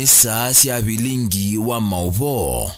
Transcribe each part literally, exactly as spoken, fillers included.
Nĩ saa sya vilingi wa maũvoo.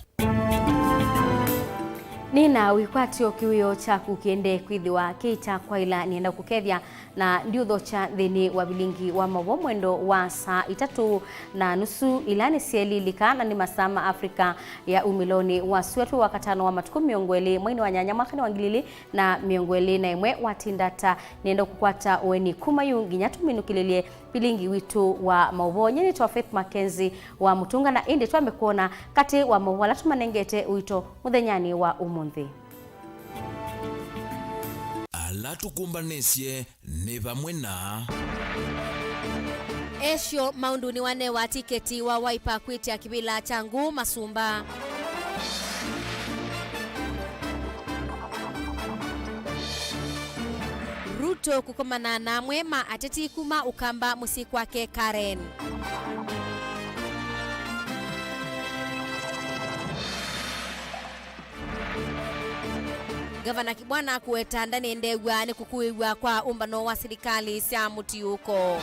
Nĩ na wĩkwatyo kĩwĩo kyaku kĩendee kwĩthĩwa kĩ kya kwaĩla. Nĩenda kũkethya na ndiũthokya nthĩnĩ wa vilingi wa maũvoo mwendo wa saa itatũ na nusu, ila nĩ syelilika na nĩ masaa ma Africa ya umĩlonĩ wa sua twĩ Wakatano wa matukũ mĩongo ĩlĩ mweinĩ wa nyanya mwakanĩ wa ngili ilĩ na mĩongo ĩlĩ na ĩmwe. Watinda ta nĩenda kũkwata ũeni kuma yu nginya tũminũkĩlĩlye vilingi witũ wa maũvoo. Nyie nĩtawa Faith Mackenzie wa Mũtũnga, na ĩndĩ twambe kwona katĩ wa maũvoo ala tũmanengete ũito mũthenyanĩ wa ũmũnthĩ. Ala tũkũmbanĩsye nĩ vamwe na. Esyo maũndũnĩ wanewa tiketi wa Wiper kwĩtya kĩvĩla kya Ngũũ Masumba. Ruto kũkomana na amwe ma ateti kuma Ũkamba mũsyĩ kwake Karen. Ngavana Kibwana kũweta ndanendeew'a nĩ kũkũĩw'a kwa ũmbano wa silikalĩ sya mũtiũko.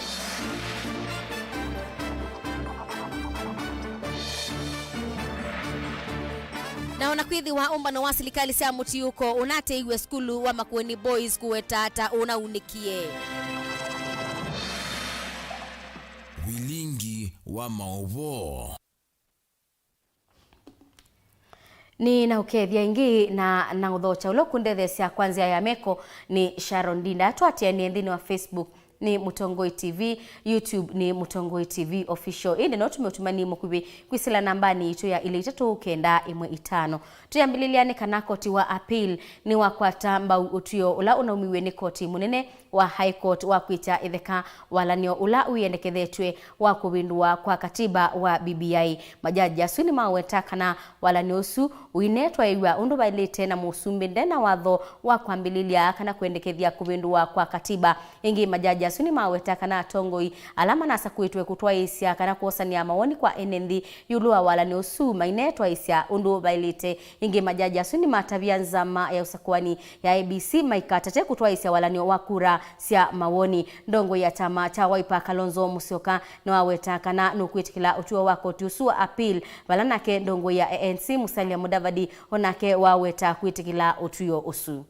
Na ona kwĩthĩwa ũmbano wa silikalĩ sya mũtiũko ũnateiwe, sukulu wa Makueni Boys kũweta ta ũnaunĩkie. Vilingi wa maũvoo. Nĩ na ũkethya ĩngĩ na na ũthokya ũla ũkũndetheesya kwa nzĩa ya meko nĩ Sharon Ndinda. Twatĩanĩe nthĩnĩ wa Facebook nĩ Mũtongoi T V, YouTube nĩ Mũtongoi T V Official, ĩndĩ no ũtũme ũtũmani mũkuvĩ kwĩsĩla nambanĩ yitũ ya ilĩ itatũ kenda ĩmwe itano. Tũyambĩlĩlya nĩ kana koti wa appeal nĩwakwata mbau ũtw'ĩo ũla ũnaumiw'e nĩ koti mũnene wa High Court wa kwĩkya ĩtheka walanĩo ũla wĩendekethetw'e wa kũvĩndũwa kwa katiba wa B B I. Majaji asu nĩmaweta kana walanĩo ũsu ũinetwaĩw'a ũndũ vaĩlĩte na mũsumbĩ nde na watho wa kwambĩlĩlya kana kwendekethya kũvĩndũwa kwa katiba. Ĩngĩ, majaji asu nĩmaweta kana atongoi ala manasakũĩtwe kũtwaĩĩsya kana kwosany'a mawoni kwa ene nthĩ ĩũlũ wa walanĩo ũsu mainetwaĩĩsya ũndũ vaĩlĩte. Ĩngĩ, majaji asu nĩmatavya nzama ya ũsakũani ya I E B C maikatate kũtwaĩĩsya walanĩo wa kura sya mawoni. Ndongoi ya kyama kya Wiper, Kalonzo Musyoka, nĩwaweta kana nũkwĩtĩkĩla ũtw'ĩo wa koti ũsu wa appeal, vala nake ndongoi ya A N C, Musalia Mudavadi, o nake waweta kwĩtĩkĩla ũtw'ĩo ũsu.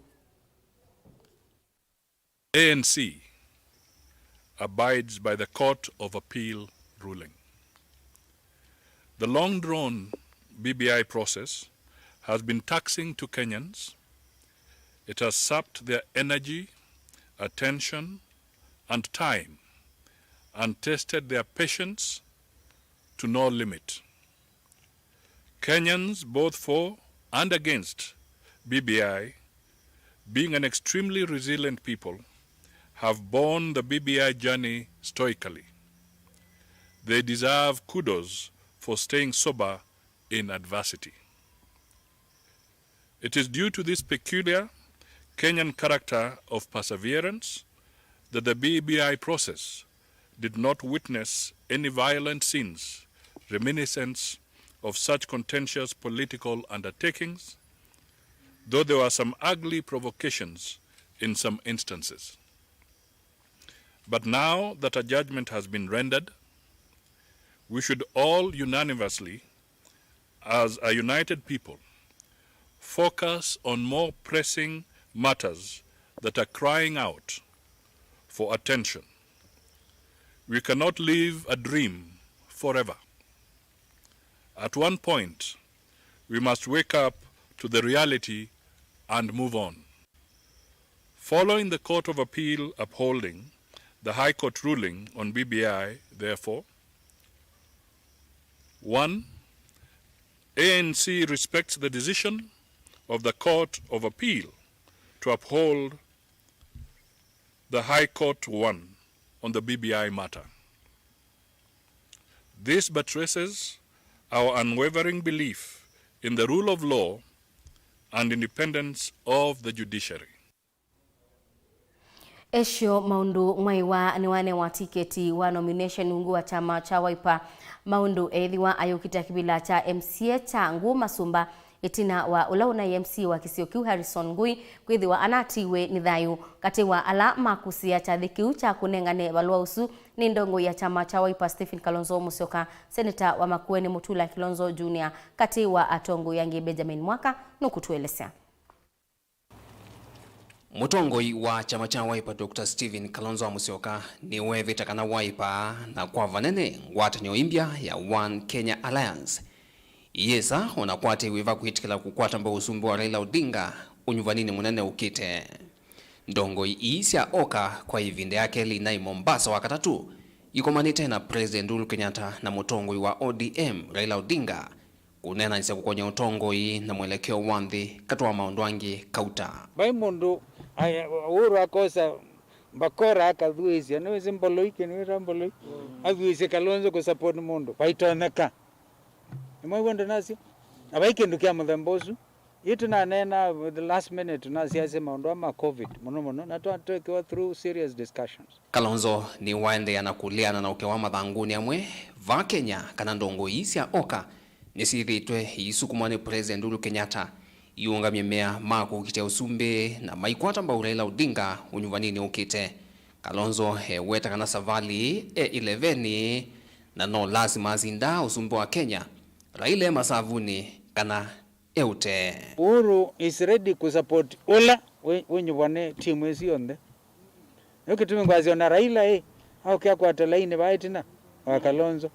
A N C abides by the Court of Appeal ruling. The long-drawn B B I process has been taxing to Kenyans. It has sapped their energy, attention, and time, and tested their patience to no limit. Kenyans, both for and against B B I, being an extremely resilient people, have borne the B B I journey stoically. They deserve kudos for staying sober in adversity. It is due to this peculiar Kenyan character of perseverance that the B B I process did not witness any violent scenes reminiscent of such contentious political undertakings, though there were some ugly provocations in some instances. But now that a judgment has been rendered, we should all unanimously, as a united people, focus on more pressing matters that are crying out for attention. We cannot live a dream forever. At one point, we must wake up to the reality and move on. Following the Court of Appeal upholding the High Court ruling on B B I, therefore, one, A N C respects the decision of the Court of Appeal to uphold the High Court one on the B B I matter. This buttresses our unwavering belief in the rule of law and independence of the judiciary. Esyo maũndũ mwaiwa nĩwanewa tiketi wa nomination ungu wa kyama kya Wiper. Maũndũ eĩthĩwa ayũkita kĩvĩla kya M C A kya Ngũũ Masumba Ĩtina wa ũla ũnaĩ M C A wa kĩsio kĩu Harrison Ngui kwĩthĩwa anatiiwe nĩ thayũ. Katĩ wa ala makusĩa kyathĩ kĩu kya kũnengane valũa ũsu nĩ ndongoi ya kyama kya Wiper Stephen Kalonzo Musyoka, seneta wa Makueni Mutula Kilonzo Junior, katĩ wa atongoi angĩ Benjamin Mwaka nũkũtũelesya. Mũtongoi wa kyama kya Wiper, Doctor Stephen Kalonzo wa Musyoka, nĩweevĩte kana Wiper na kwa vanene ngwatanĩo ĩmbya ya One Kenya Alliance iyĩsa ona kwatĩĩw'a kwĩtĩkĩla kũkwata mbau ũsumbĩ wa Raila Odinga ũnyuvaninĩ mũnene ũkĩte. Ndongoi ii sya oka kwa ĩvinda ya kelĩ inaĩ Mombasa Wakatatũ, ikomanĩte na President Uhuru Kenyatta na mũtongoi wa O D M Raila Odinga, kũneenanĩsya kũkony'a ũtongoi na mwelekeo wa nthĩ katĩ wa maũndũ angĩ kauta. Vai mũndũ, aya, Uhuru akosa mbakora akathuĩsya, nĩwĩsĩ mboloi, kĩndũ kĩta mboloi, athuĩsye Kalonzo kũsupport mũndũ, vaitonyeka. Nĩmwaigua ndonasya? Na vai kĩndũ kya mũthemba ũsu. Yu tũnaneena the last minute, tũnasiasya maũndũ aa ma covid mũno mũno, na twa-, twekiwa through serious discussions. Kalonzo nĩwaendeea na kũleana na ũkewa mathangũnĩ amwe vaa Kenya kana ndongoi ii sya oka nĩsyĩthĩĩtwe iisukumwa nĩ President Uhuru Kenyatta iũngamye mea ma kũkitĩa ũsumbĩ na maikwata mbau Raila Odinga ũnyuvaninĩ ũkĩte. Kalonzo eweta kana savalĩ ĩĩ e ĩlevenĩ na no lasima asinda ũsumbĩ wa Kenya, Raila e masavunĩ kana eũtee. Uhuru is ready kũsupport ũla wĩ-, wĩnyuvwa nĩ timu ĩsu yonthe. Nĩyo kĩtumi ngwasya ona Raila ĩ, aũke akwate laini vaa ĩtina wa Kalonzo.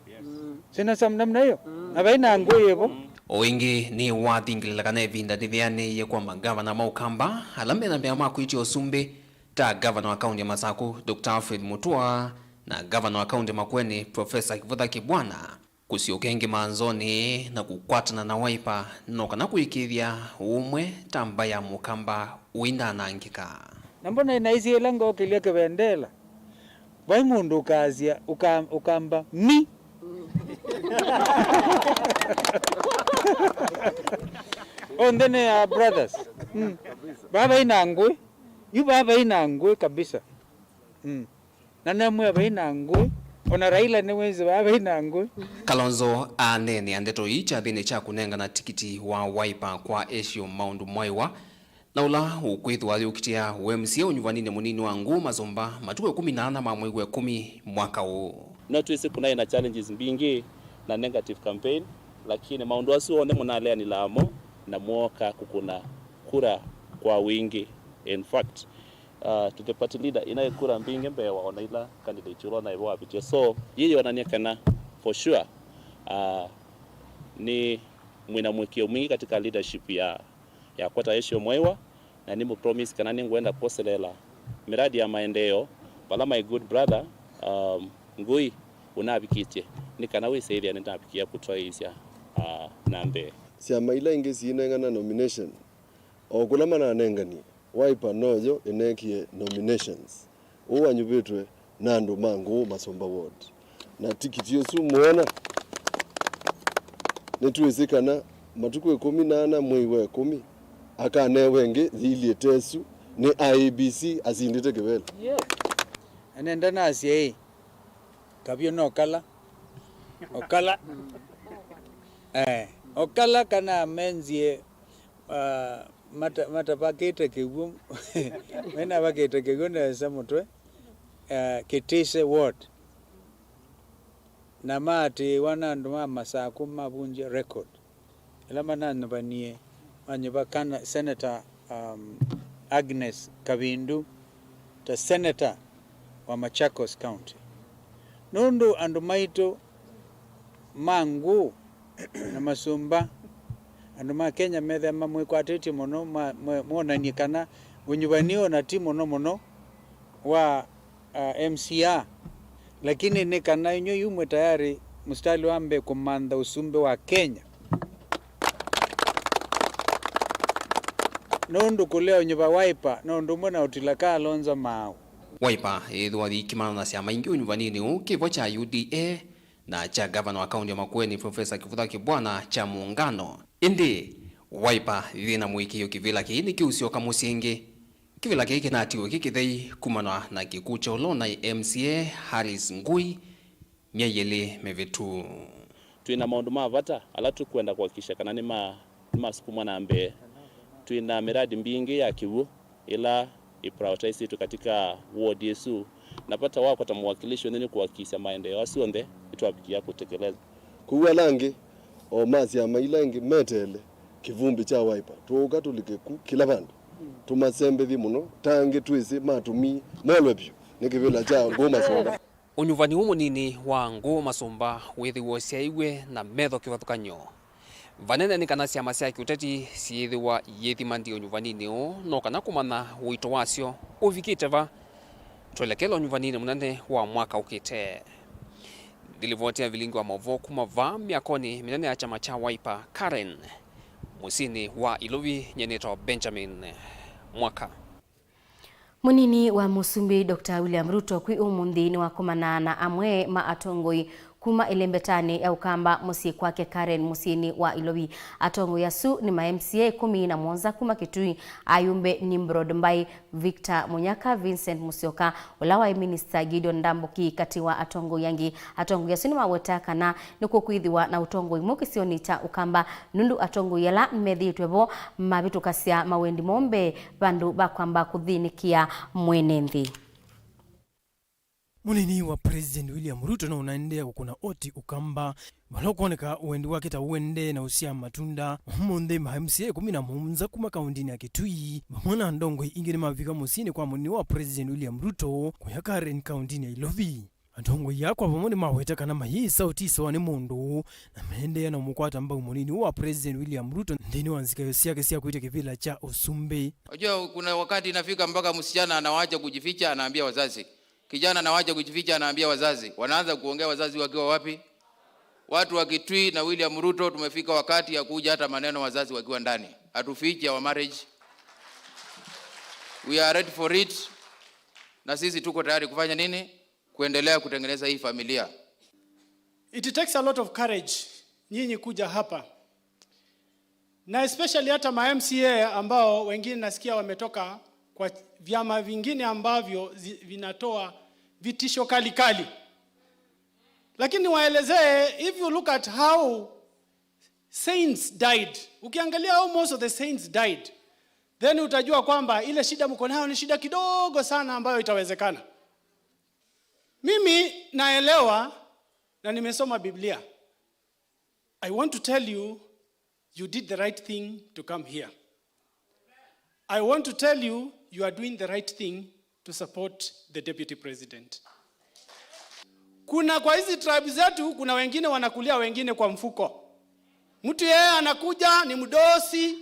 Sina sam namna hiyo? Na vai na ngũĩ ĩvo. O ĩngĩ nĩwathingĩlĩla kana ĩvinda nĩveanĩie kwa mangavana ma Ũkamba ala mena mea ma kwĩtya ũsumbĩ ta ngavana wa kaunti ya Masakũ, Doctor Alfred Mutua, na ngavana wa kaunti ya Makueni, Professor Kivutha Kibwana, kũsyoka ĩngĩ manzonĩ na kũkwatana na Wiper no kana kũĩkĩĩthya ũmwe ta mbaĩ ya Mũkamba ũinanangĩka. Na mbona naisye ĩla ngokĩlya kĩvendela, vai mũndũ ũkaasya, ũka-, ũkamba mi. Onthe nĩ our brothers. Mm. Vaa vai na ngũĩ. Yu vaa vai na ngũĩ kabisa. Mm. Na namwĩa vai na ngũĩ, ona Raila nĩwĩsĩ vaa vai na ngũĩ. Kalonzo aneenea ndeto ii kyathĩnĩ kya kũnengana tikiti wa Wiper kwa Acio Maũndũ Mwaĩwa, na ũla ũkwĩthĩwa ayũkitĩa ũ M C A ũnyuvaninĩ mũnini wa Ngũũ Masũmba matukũ ĩkũmi na ana ma mwei wa ĩkũmi mwaka ũũ. No twĩsĩ kũnaĩ na challenges mbingĩ na negative campaign, lakini maũndũ asu onthe mũnaleanĩlaa mo na mwooka kũkũna kura kwa wingĩ. In fact, uh, to the party leader, ĩnaĩ kura mbingĩ mbee wa ona ila candidate ũla ũnaĩ vo wavĩtya. So, yĩ yonany'a kana, for sure, uh, nĩ mwĩna mũĩkĩĩo mwingĩ katika leadership ya, yakwa ta Acio Mwaĩwa, na nĩmũ promise kana nĩngwenda kwoseleela miradi ya maendeeo vala my good brother, um, Ngui ũnavikĩtye, nĩ kana wĩsĩthĩa nĩnavikia kũtwaĩĩsya, uh, na mbee. Syama ila ingĩ siinengana nomination, o kũla mananenganie, Wiper noyo ĩneekie nominations. Ũũ wanyuvĩtwe na andũ ma Ngũũ Masũmba Ward. Na tikiti ũsu mũona, nĩtwĩsĩ kana matukũ ĩkũmi na ana mwei wa ĩkũmi akanewa ĩngĩ yĩilyĩ ta ĩsu nĩ I E B C asindĩte kĩvĩla. Yes. Ene ndanasya ĩ, kavyũ no kala. O kala. Eh, o kala kana menzie, ah, mata-, matavakĩte kĩw'ũ, menavakĩte kĩw'ũ nesa mũtwe, ah, Kitise Ward. Na maatĩĩwa na andũ ma Masakũ mavunzya record. Ĩla mananyuvanie, manyuva kana Senator, um, Agnes Kavindu ta senator wa Machakos County. Nũndũ andũ maitũ ma Ngũũ na Masũmba, andũ ma Kenya methĩa mamwĩkwatĩtye mũno, ma-, mwe-, mwonany'e kana ũnyuvani ũũ na ti mũno mũno wa, uh, M C A, lakini nĩ kana inyw'ĩ yu mwĩ tayari mstari wa mbee kũmantha ũsumbĩ wa Kenya. Nũndũ kũlea ũnyuva Wiper no ũndũ ũmwe na ũtila Kalonzo maaũ. Wiper yĩthĩwa yĩkimana na syama ingĩ ũnyuvaninĩ ũũ, kĩvo kya U D A na kya ngavana wa kaunti ya Makueni, Professor Kivutha Kibwana kya Muungano. Ĩndĩ Wiper yĩ na mũĩkĩĩo kĩvĩla kĩĩ nĩkĩũsyoka mũsyĩ ĩngĩ. Kĩvĩla kĩĩ kĩnatiwe kĩ kĩthei kumana na kĩkw'ũ kya ũla ũnaĩ M C A Harris Ngui myei ĩlĩ mĩvĩtu. Twĩ na maũndũ ma vata ala tũkwenda kũhakikisha kana nĩma-, nĩmasukumwa na mbee. Twĩ na miradi mbingĩ ya kĩw'ũ ĩla ĩ prioritizetwe katika ward ĩsu, na vata wakwa ta mũwakilishi ũnĩ nĩ kũhakikisha maendeeo asu onthe nĩtwavikia kũtekeleza. Kwoou ala angĩ o ma syama ila ingĩ meteele kĩvumbi kya Wiper, tũũka tũlike ku kĩla vandũ, tũmasembethye mũno, ta angĩ twĩsĩ matũmie molwe vyũ nĩ kĩvĩla kya Ngũũ Masũmba. Ũnyuvani ũũ mũnini wa Ngũũ Masũmba wĩthĩwa ũsyaĩw'e na metho kĩvathũkany'o. Vanene nĩ kana syama sya kĩũteti syĩthĩwa iyĩthima nthĩ ũnyuvaninĩ ũũ, no kana kũmanya ũito wasyo ũvikĩte va, twelekele ũnyuvaninĩ mũnene wa mwaka ũkĩte. Ndilivoti ya vilingi wa maũvoo kuma vaa myakonĩ mĩnene ya kyama kya Wiper, Karen, mũsyĩnĩ wa Ilovi, nyenĩtwa Benjamin Mwaka. Mũnini wa Mũsumbĩ Doctor William Ruto kwĩ ũmũnthĩ nĩwakomana na amwe ma atongoi kuma ĩlembetanĩ ya Ũkamba mũsyĩ kwake Karen mũsyĩnĩ wa Ilovi. Atongoi asu nĩ ma M C A ĩkũmi na mũonza kuma Kitui, ayumbe Nimrod Mbai, Victor Munyaka, Vincent Musyoka, ũla waĩ minista Gideon Ndambuki, katĩ wa atongoi angĩ. Atongoi asu nĩmaweta kana nĩkũkwĩthĩwa na ũtongoi mweũ kĩsionĩ kya Ũkamba, nũndũ atongoi ala methĩĩtwe vo mavĩtũkasya mawendi moo mbee vandũ va kwamba kũthĩnĩkĩa mwene nthĩ. Mũnini wa President William Ruto no ũnaendeea kũkũna oti Ũkamba, vala ũkwoneka wendi wake ta ũendee na ũsyaa matunda. Ũmũnthĩ, ma M C A ĩkũmi na mũonza kuma kaũntĩnĩ ya Kitui vamwe na ndongoi ingĩ nĩmavika mũsyĩnĩ kwa mũnini wa President William Ruto kũya Karen kaũntĩnĩ ya Ilovi. Atongoi aa kwa vamwe nĩmaweta kana mayĩsa ũtisoa nĩ mũndũ na meendeea na ũmũkwata mbau mũnini wa President William Ruto nthĩnĩ wa nzikayo syake sya kwĩtya kĩvĩla kya ũsumbĩ. Unajua, kuna wakati inafika mpaka msichana anawacha kujificha, anaambia wazazi. Kijana anawacha kujificha, anaambia wazazi. Wanaanza kuongea wazazi wakiwa wapi? Watu wa Kitui na William Ruto, tumefika wakati ya kuja hata maneno wazazi wakiwa ndani. Hatufichi our marriage. We are ready for it. Na sisi tuko tayari kufanya nini? Kuendelea kutengeneza hii familia. It takes a lot of courage nyinyi kuja hapa. Na especially hata ma M C A ambao wengine nasikia wametoka kwa vyama vingine ambavyo zi-, vinatoa vitisho kali kali. Lakini waelezee, if you look at how saints died, ukiangalia how most of the saints died, then utajua kwamba ile shida mko nayo ni shida kidogo sana ambayo itawezekana. Mimi naelewa na nimesoma Biblia. I want to tell you, you did the right thing to come here. I want to tell you, you are doing the right thing to support the deputy president. Kuna, kwa hizi tribe zetu, kuna wengine wanakulia wengine kwa mfuko. Mtu yeye anakuja ni mdosi,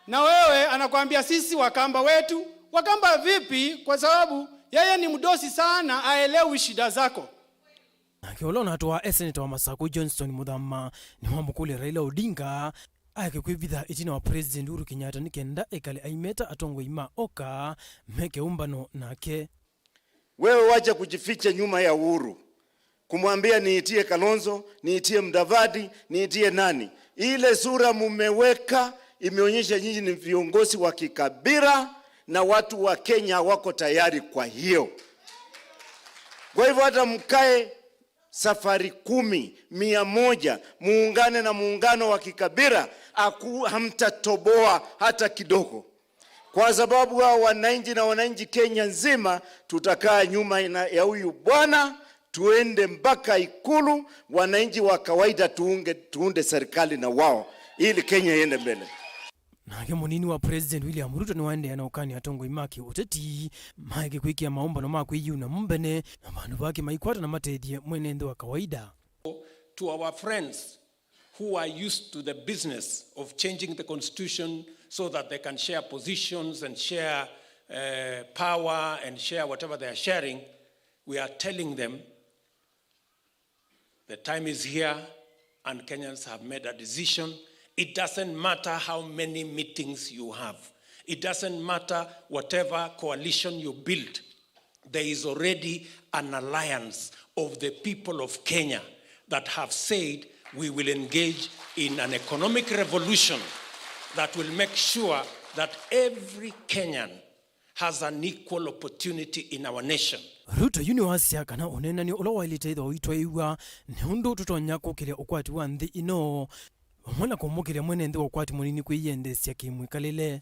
na wewe anakuambia, "Sisi Wakamba wetu." Wakamba vipi? Kwa sababu yeye ni mdosi sana, haelewi shida zako. Nake ũla ũnatũaa e seneta wa Masakũ, Johnston Mũthama, nĩwamũkũlya Raila Odinga aeke kwĩvitha ĩtina wa President Uhuru Kenyatta nĩ kenda ekale aimeta atongoi ma oka meke ũmbano nake. Wewe wacha kujificha nyuma ya Uhuru, kumwambia, "Niitie Kalonzo, niitie Mudavadi, niitie nani." Ile sura mumeweka imeonyesha nyinyi ni viongozi wa kikabila, na watu wa Kenya wako tayari kwa hiyo. Kwa hivyo hata mkae safari kumi, mia moja, muungane na muungano wa kikabila, aku-, hamtatoboa hata kidogo. Kwa sababu hao wananchi na wananchi Kenya nzima tutakaa nyuma ina-, ya huyu bwana, tuende mpaka Ikulu, wananchi wa kawaida tuunge, tuunde serikali na wao, ili Kenya iende mbele. Nake mũnini wa President William Ruto nĩwaendeea na ũkany'a atongoi ma kĩũteti maeke kwĩkĩa maũmbano ma kwĩyĩuna mbene na vandũ vake maikwata na matethye mwene nthĩ wa kawaida. To our friends who are used to the business of changing the constitution so that they can share positions and share, eh, power and share whatever they are sharing, we are telling them the time is here and Kenyans have made a decision. It doesn't matter how many meetings you have. It doesn't matter whatever coalition you build. There is already an alliance of the people of Kenya that have said we will engage in an economic revolution that will make sure that every Kenyan has an equal opportunity in our nation. Ruto yu nĩwasya kana ũneenany'o ũla waĩlĩte ĩthwa ũitwaĩw'a nĩ ũndũ tũtonya kũkĩlya ũkwati wa nthĩ ĩno vamwe na kũmũkĩlya mwene nthĩ wa ũkwati mũnini kwĩyendeesya kĩmwĩkalĩle.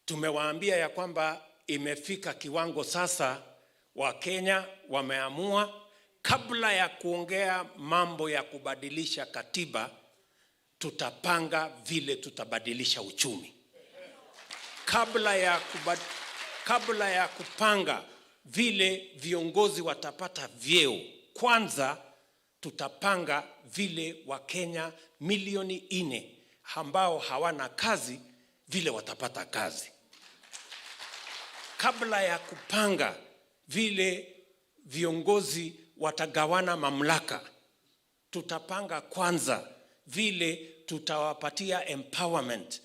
Tumewaambia ya kwamba imefika kiwango sasa, Wakenya wameamua, kabla ya kuongea mambo ya kubadilisha katiba, tutapanga vile tutabadilisha uchumi. Kabla ya kubad-, kabla ya kupanga vile viongozi watapata vyeo, kwanza tutapanga vile Wakenya milioni nne ambao hawana kazi vile watapata kazi. Kabla ya kupanga vile viongozi watagawana mamlaka, tutapanga kwanza vile tutawapatia empowerment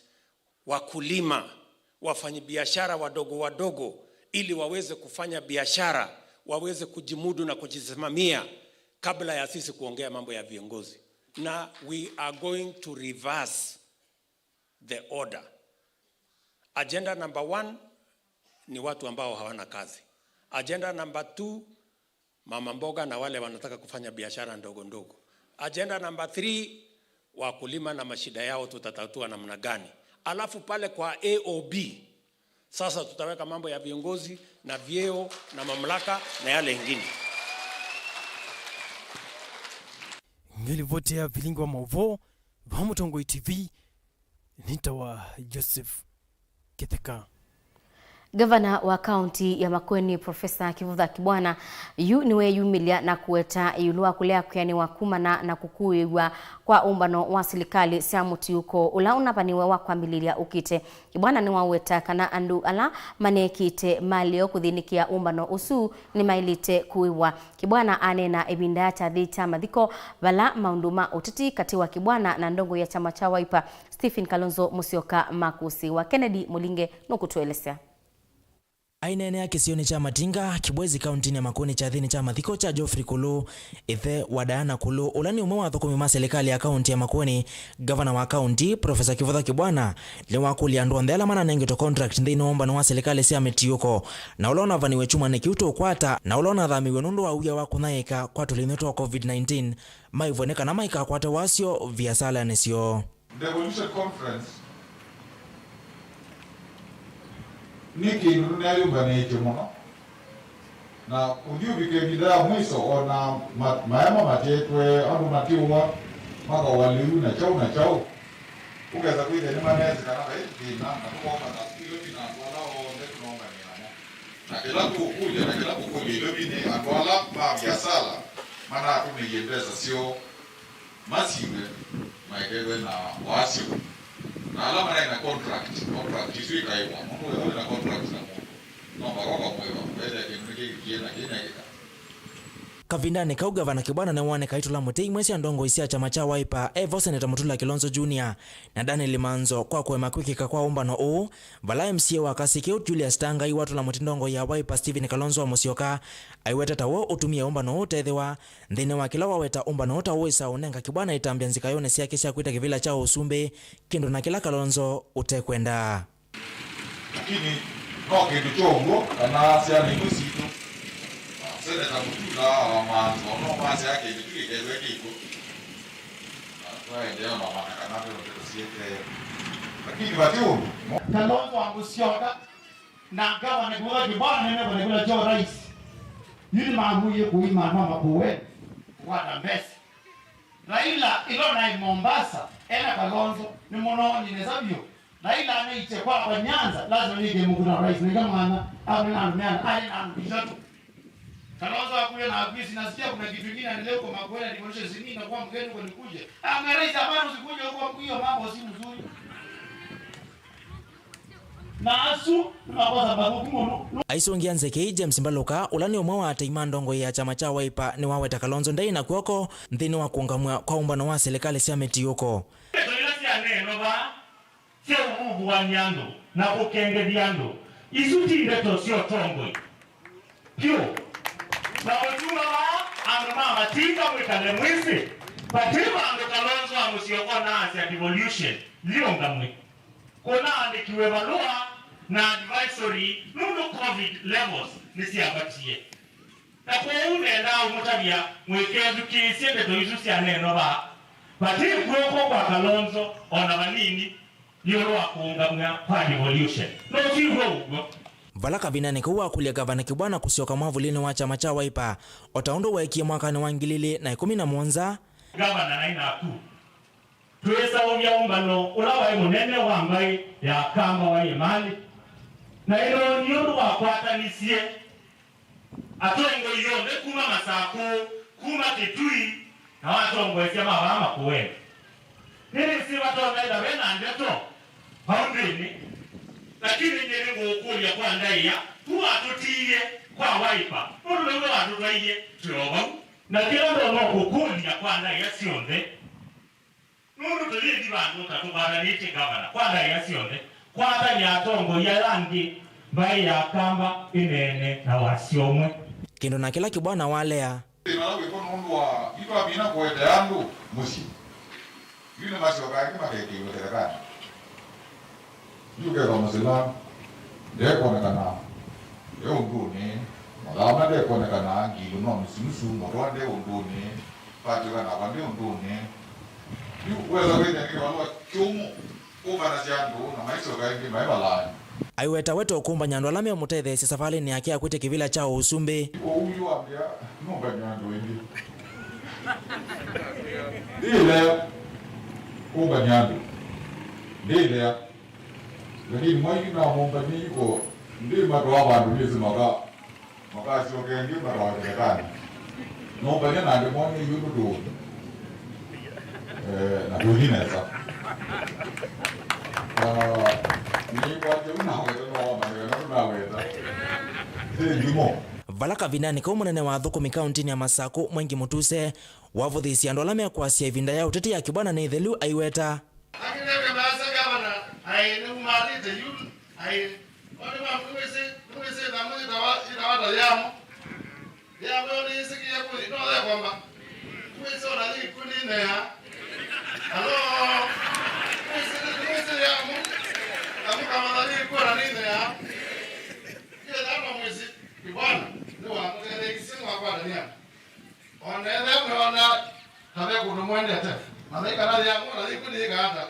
wakulima, wafanyabiashara wadogo wadogo, ili waweze kufanya biashara, waweze kujimudu na kujisimamia kabla ya sisi kuongea mambo ya viongozi. Na we are going to reverse the order. Agenda number one ni watu ambao hawana kazi. Agenda number two, mama mboga na wale wanataka kufanya biashara ndogo ndogo. Agenda number three, wakulima na mashida yao tutatatua namna gani? Alafu pale kwa A O B, sasa tutaweka mambo ya viongozi na vyeo na mamlaka na yale ingine. Ngilivoti ya vilingi wa mauvoo, va Mũtongoi T V, nĩtawa Joseph Kĩtheka. Ngavana wa kaunti ya Makueni, Profesa Kivutha Kibwana, yu nĩweyumĩlya na kũweta ĩũlũ wa kũlea kwĩanĩwa kumana na kũkuĩw'a kwa ũmbano wa silikalĩ sya mũtiũko ũla ũnavaniwe wa kwambĩlĩlya ũkĩte. Kibwana nĩwaweta kana andũ ala maneekĩte malĩo kũthĩnĩkĩa ũmbano ũsu nĩmaĩlĩte kũĩwa. Kibwana aneena ĩvinda ya kyathĩ kya mathiko, vala maũndũ ma ũteti katĩ wa Kibwana na ndongo ya kyama kya Wiper, Stephen Kalonzo Musyoka makũsĩĩwa. Kennedy Mũlinge nũkũtũelesya. Aineenea kĩsionĩ kya Matinga, Kibwezi, kauntinĩ ya Makueni, kyathĩnĩ kya mathiko kya Geoffrey Kulu, ĩthe wa Diana Kulu, ũla nĩ ũmwe wa athũkũmi ma silikalĩ ya kaunti ya Makueni, ngavana wa kaunti, Profesa Kivutha Kibwana, nĩwakũlya andũ onthe ala mananengetwe contract nthĩnĩ wa ũmbano wa silikalĩ sya mĩtiũko, na ũla ũnavaniwe kyumwanĩ kĩu tũkwata, na ũla ũnathamĩiw'e nũndũ wa wia wa kũnyaĩĩka kwa tũlĩnyw'ũ twa COVID nineteen, maĩvwe nĩ kana maikakwate wasyo viasalanĩ syoo. Devolution Conference nĩ kĩndũ nĩneyũmbanĩtye mũno, na kũthi ũvika ĩvinda ya mwiso, o na ma-, maema matetwe, andũ matiũa, makaũa lĩu na kyaũ na kyaũ, ũkesa kwĩthĩa nĩmaneesĩ kana vai thĩna, na tũkomana ilo na andũ ala onthe tũnaũngamĩe namo. Na kĩla tũũkũlya, na kĩla tũkũlya ilo nĩ andũ ala ma viasala manatũmĩie mbesa syoo masiwe maekew'e na wasyo. Na ala manaĩ na contract, contract isu ikaĩwa. Mũndũ wĩna na contract na mũndũ, no mũvaka ũkamwĩva, wethĩa kĩndũ nĩkĩvikie na kĩnekĩka. Kavindanĩ kau, Ngavana Kibwana nĩwoneka aitũla mũtĩ imwe sya ndongoi sya kyama kya Wiper, e vo Seneta Mutula Kilonzo Junior na Daniel Manzo kwa kũema kwĩkĩka kwa ũmbano ũũ, vala M C A wa Kasĩ kĩu Julius Tangai watũla mũtĩ ndongoi ya Wiper Stephen Kalonzo wa Musyoka aiweta ta w'o ũtumie ũmbano ũũ ũtethĩwa, nthĩnĩ wa kĩla waweta ũmbano ũũ ta ũĩsa ũnenga Kibwana ĩtambya nzikayonĩ syake sya kwĩta kĩvĩla kya ũsumbĩ, kĩndũ na kĩla Kalonzo ũtekwenda. Lakini no kĩndũ kyow'o kana syana imwe sitũ, Seneta Mutula wa Manzo, no masya kĩndũ kyu kĩkethwe kĩkw'o. Na twaendeea mamanya kana ve ndeto syĩkee. Lakini vati ũndũ. Kalonzo wa Musyoka na ngavana Kivutha Kibwana nĩmevana kĩla kyo rais. Yu nĩmavuie kũima andũ ma Makueni kũkwata mbesa. Raila ĩla naĩ Mombasa ena Kalonzo, nĩmũnoonie nesa vyũ. Raila anaĩtye kwakwa Nyanza, lazima nĩkĩe mũkutano rais, na ika mwana amwe na andũ meana, aĩ na andũ itatũ. Kalonzo akuie na akwisi, nasikia kuna kitu ingine anaendelea huko Makueni, devolution sijui inakuwa mgeni huko nikuje. Amwambia rais, hapana, usikuje huko, hiyo mambo si mzuri. Na asu nĩ makosa mathũku mũno. Aisũngĩa nzĩa kĩĩ, James Mbaluka, ũla nĩ ũmwe wa atei ma ndongoi ya kyama kya Wiper, nĩwaweta Kalonzo ndaĩ na kw'oko nthĩnĩ wa kũũngamw'a kwa ũmbano wa silikalĩ sya mĩtiũko. Ndeto ila syaneenwa vaa sya ũvuvũany'a andũ na kũkengethya andũ, isu ti ndeto sya ũtongoi. Vyũ. Na mũtiuma vaa, andũ ma Matinga, mwĩkale mwĩsĩ, vati vandũ Kalonzo wa Musyoka ũnaasya devolution yĩũngamw'e. Kũnaandĩkiwe valũa na advisory nũndũ COVID levels nĩsyambatie. Na kwoou nendaa ũmũtavya mũikethukĩĩsye ndeto isu syaneenwa vaa. Vati kw'oko kwa Kalonzo o na vanini ĩũlũ wa kũũngamw'a kwa devolution. No ti w'o ũw'o. Vala kavindanĩ kau wakũlya Gavana Kibwana kũsyoka mwavũlinĩ wa kyama kya Wiper, o ta ũndũ weekie mwakanĩ wa ngili ilĩ na ĩkũmi na mũonza. Gavana naĩ naku, twĩsaũvya ũmbano ũla waĩ mũnene wa mbaĩ ya Akamba wa Ĩmali, na ĩno nĩ ũndũ wakwatanisye atongoi onthe kuma Masakũ, kuma Kitui, na atongoesya ma vaa Makueni. Nĩnĩsĩ vatonya ĩla ve na ndeto vau nthĩnĩ, lakini nyie nĩngũũkũlya kwa ndaĩa, ku watũtiie kwa Wiper, nũndũ nĩwe watũtwaie twĩ o vau. Na kĩla ndonya ũkũkũlya kwa ndaĩa syonthe, nũndũ tũyĩthi vandũ ta tũkwatanĩtye, Gavana, kwa ndaĩa syonthe, kwatany'a atongoi aya angĩ, mbaĩ ya Akamba ĩneene na wasya ũmwe. Kĩndũ na kĩla Kibwana walea. Thĩna ũla wĩko nũndũ wa itwamina kũete andũ mũsyĩ, yu nĩmasyokaa ĩngĩ makekĩiwe serikali. Yu ũkethwa Mũsilamu ndekwonekana e ũndũnĩ, Mũthama ndekwonekana, Ngilu no nusunusu, Mũtwa nde ũndũnĩ, Patrick nakwa nde ũndũnĩ. Yu wesa kwĩthĩa nĩ kĩvalũa kĩũmũ kũmbanasya andũ na maisyoka ĩngĩ maĩ valaanĩ. Aiweta weto kũmbany'a andũ ala meũmũtetheesya savalĩnĩ yake ya kwĩtya kĩvĩla kya ũsumbĩ. Ũu yu wambĩa nũmbany'a andũ ĩngĩ. Ndĩlea kũmbany'a andũ. Ndĩlea. Lakini mwaiki namũmbany'a iko ndĩmatwaa vandũ nĩsĩ maka makasyoke ĩngĩ matwawe kĩthekanĩ. Nũmbany'a na ndĩmwonie yu nũndũ eh, na tũthi nesa. Ah, nĩkwatya unaweta no wamanyĩwe na tunaweta. Thank you mo. Vala kavindanĩ kau mũnene wa athũkũmi kauntinĩ ya Masakũ Mwengi Mutuse wavũthĩĩsye andũ ala mekwasya ĩvinda ya ũteti ya Kibwana nĩ ĩthelu, aiweta. Angĩ nĩw'e maasya gavana aĩ nĩumalĩte yu, aĩ, o nĩwĩsĩ, nĩwĩsĩ ĩthamũ yĩtawa, yĩtawa ta yamo. Yamo yo nĩyĩsĩkĩe kũthi, no yekomba. Nĩwĩsĩ o na yĩkw'o nĩnea. Alo, nĩwĩsĩ, nĩwĩsĩ yamo. Kamu kamatha yĩkw'o na nĩnea. Yethana mwĩsĩ, Kibwana nĩwamũtetheeisye mwakwatany'a. Onethe meona ta ve kũndũ mwendete. Mathai kana yamona yĩkw'o nĩyĩka ata?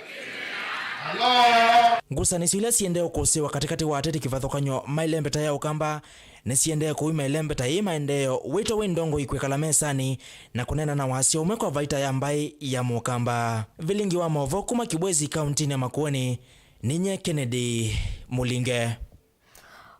Alo! Ngusanĩsyo ila siendee ũkũsĩwa katĩkatĩ wa ateti kĩvathũkany'o ma ĩlembeta ya Ũkamba nĩsiendee kũima ĩlembeta yĩĩ maendeeo wĩto wĩ ndongoi kwĩkala mesanĩ na kũneena na wasya ũmwe kwa vaita ya mbaĩ ya Mũkamba. Vilingi wa maũvoo kuma Kibwezi kauntinĩ ya Makueni, ninyie Kennedy Mũlinge.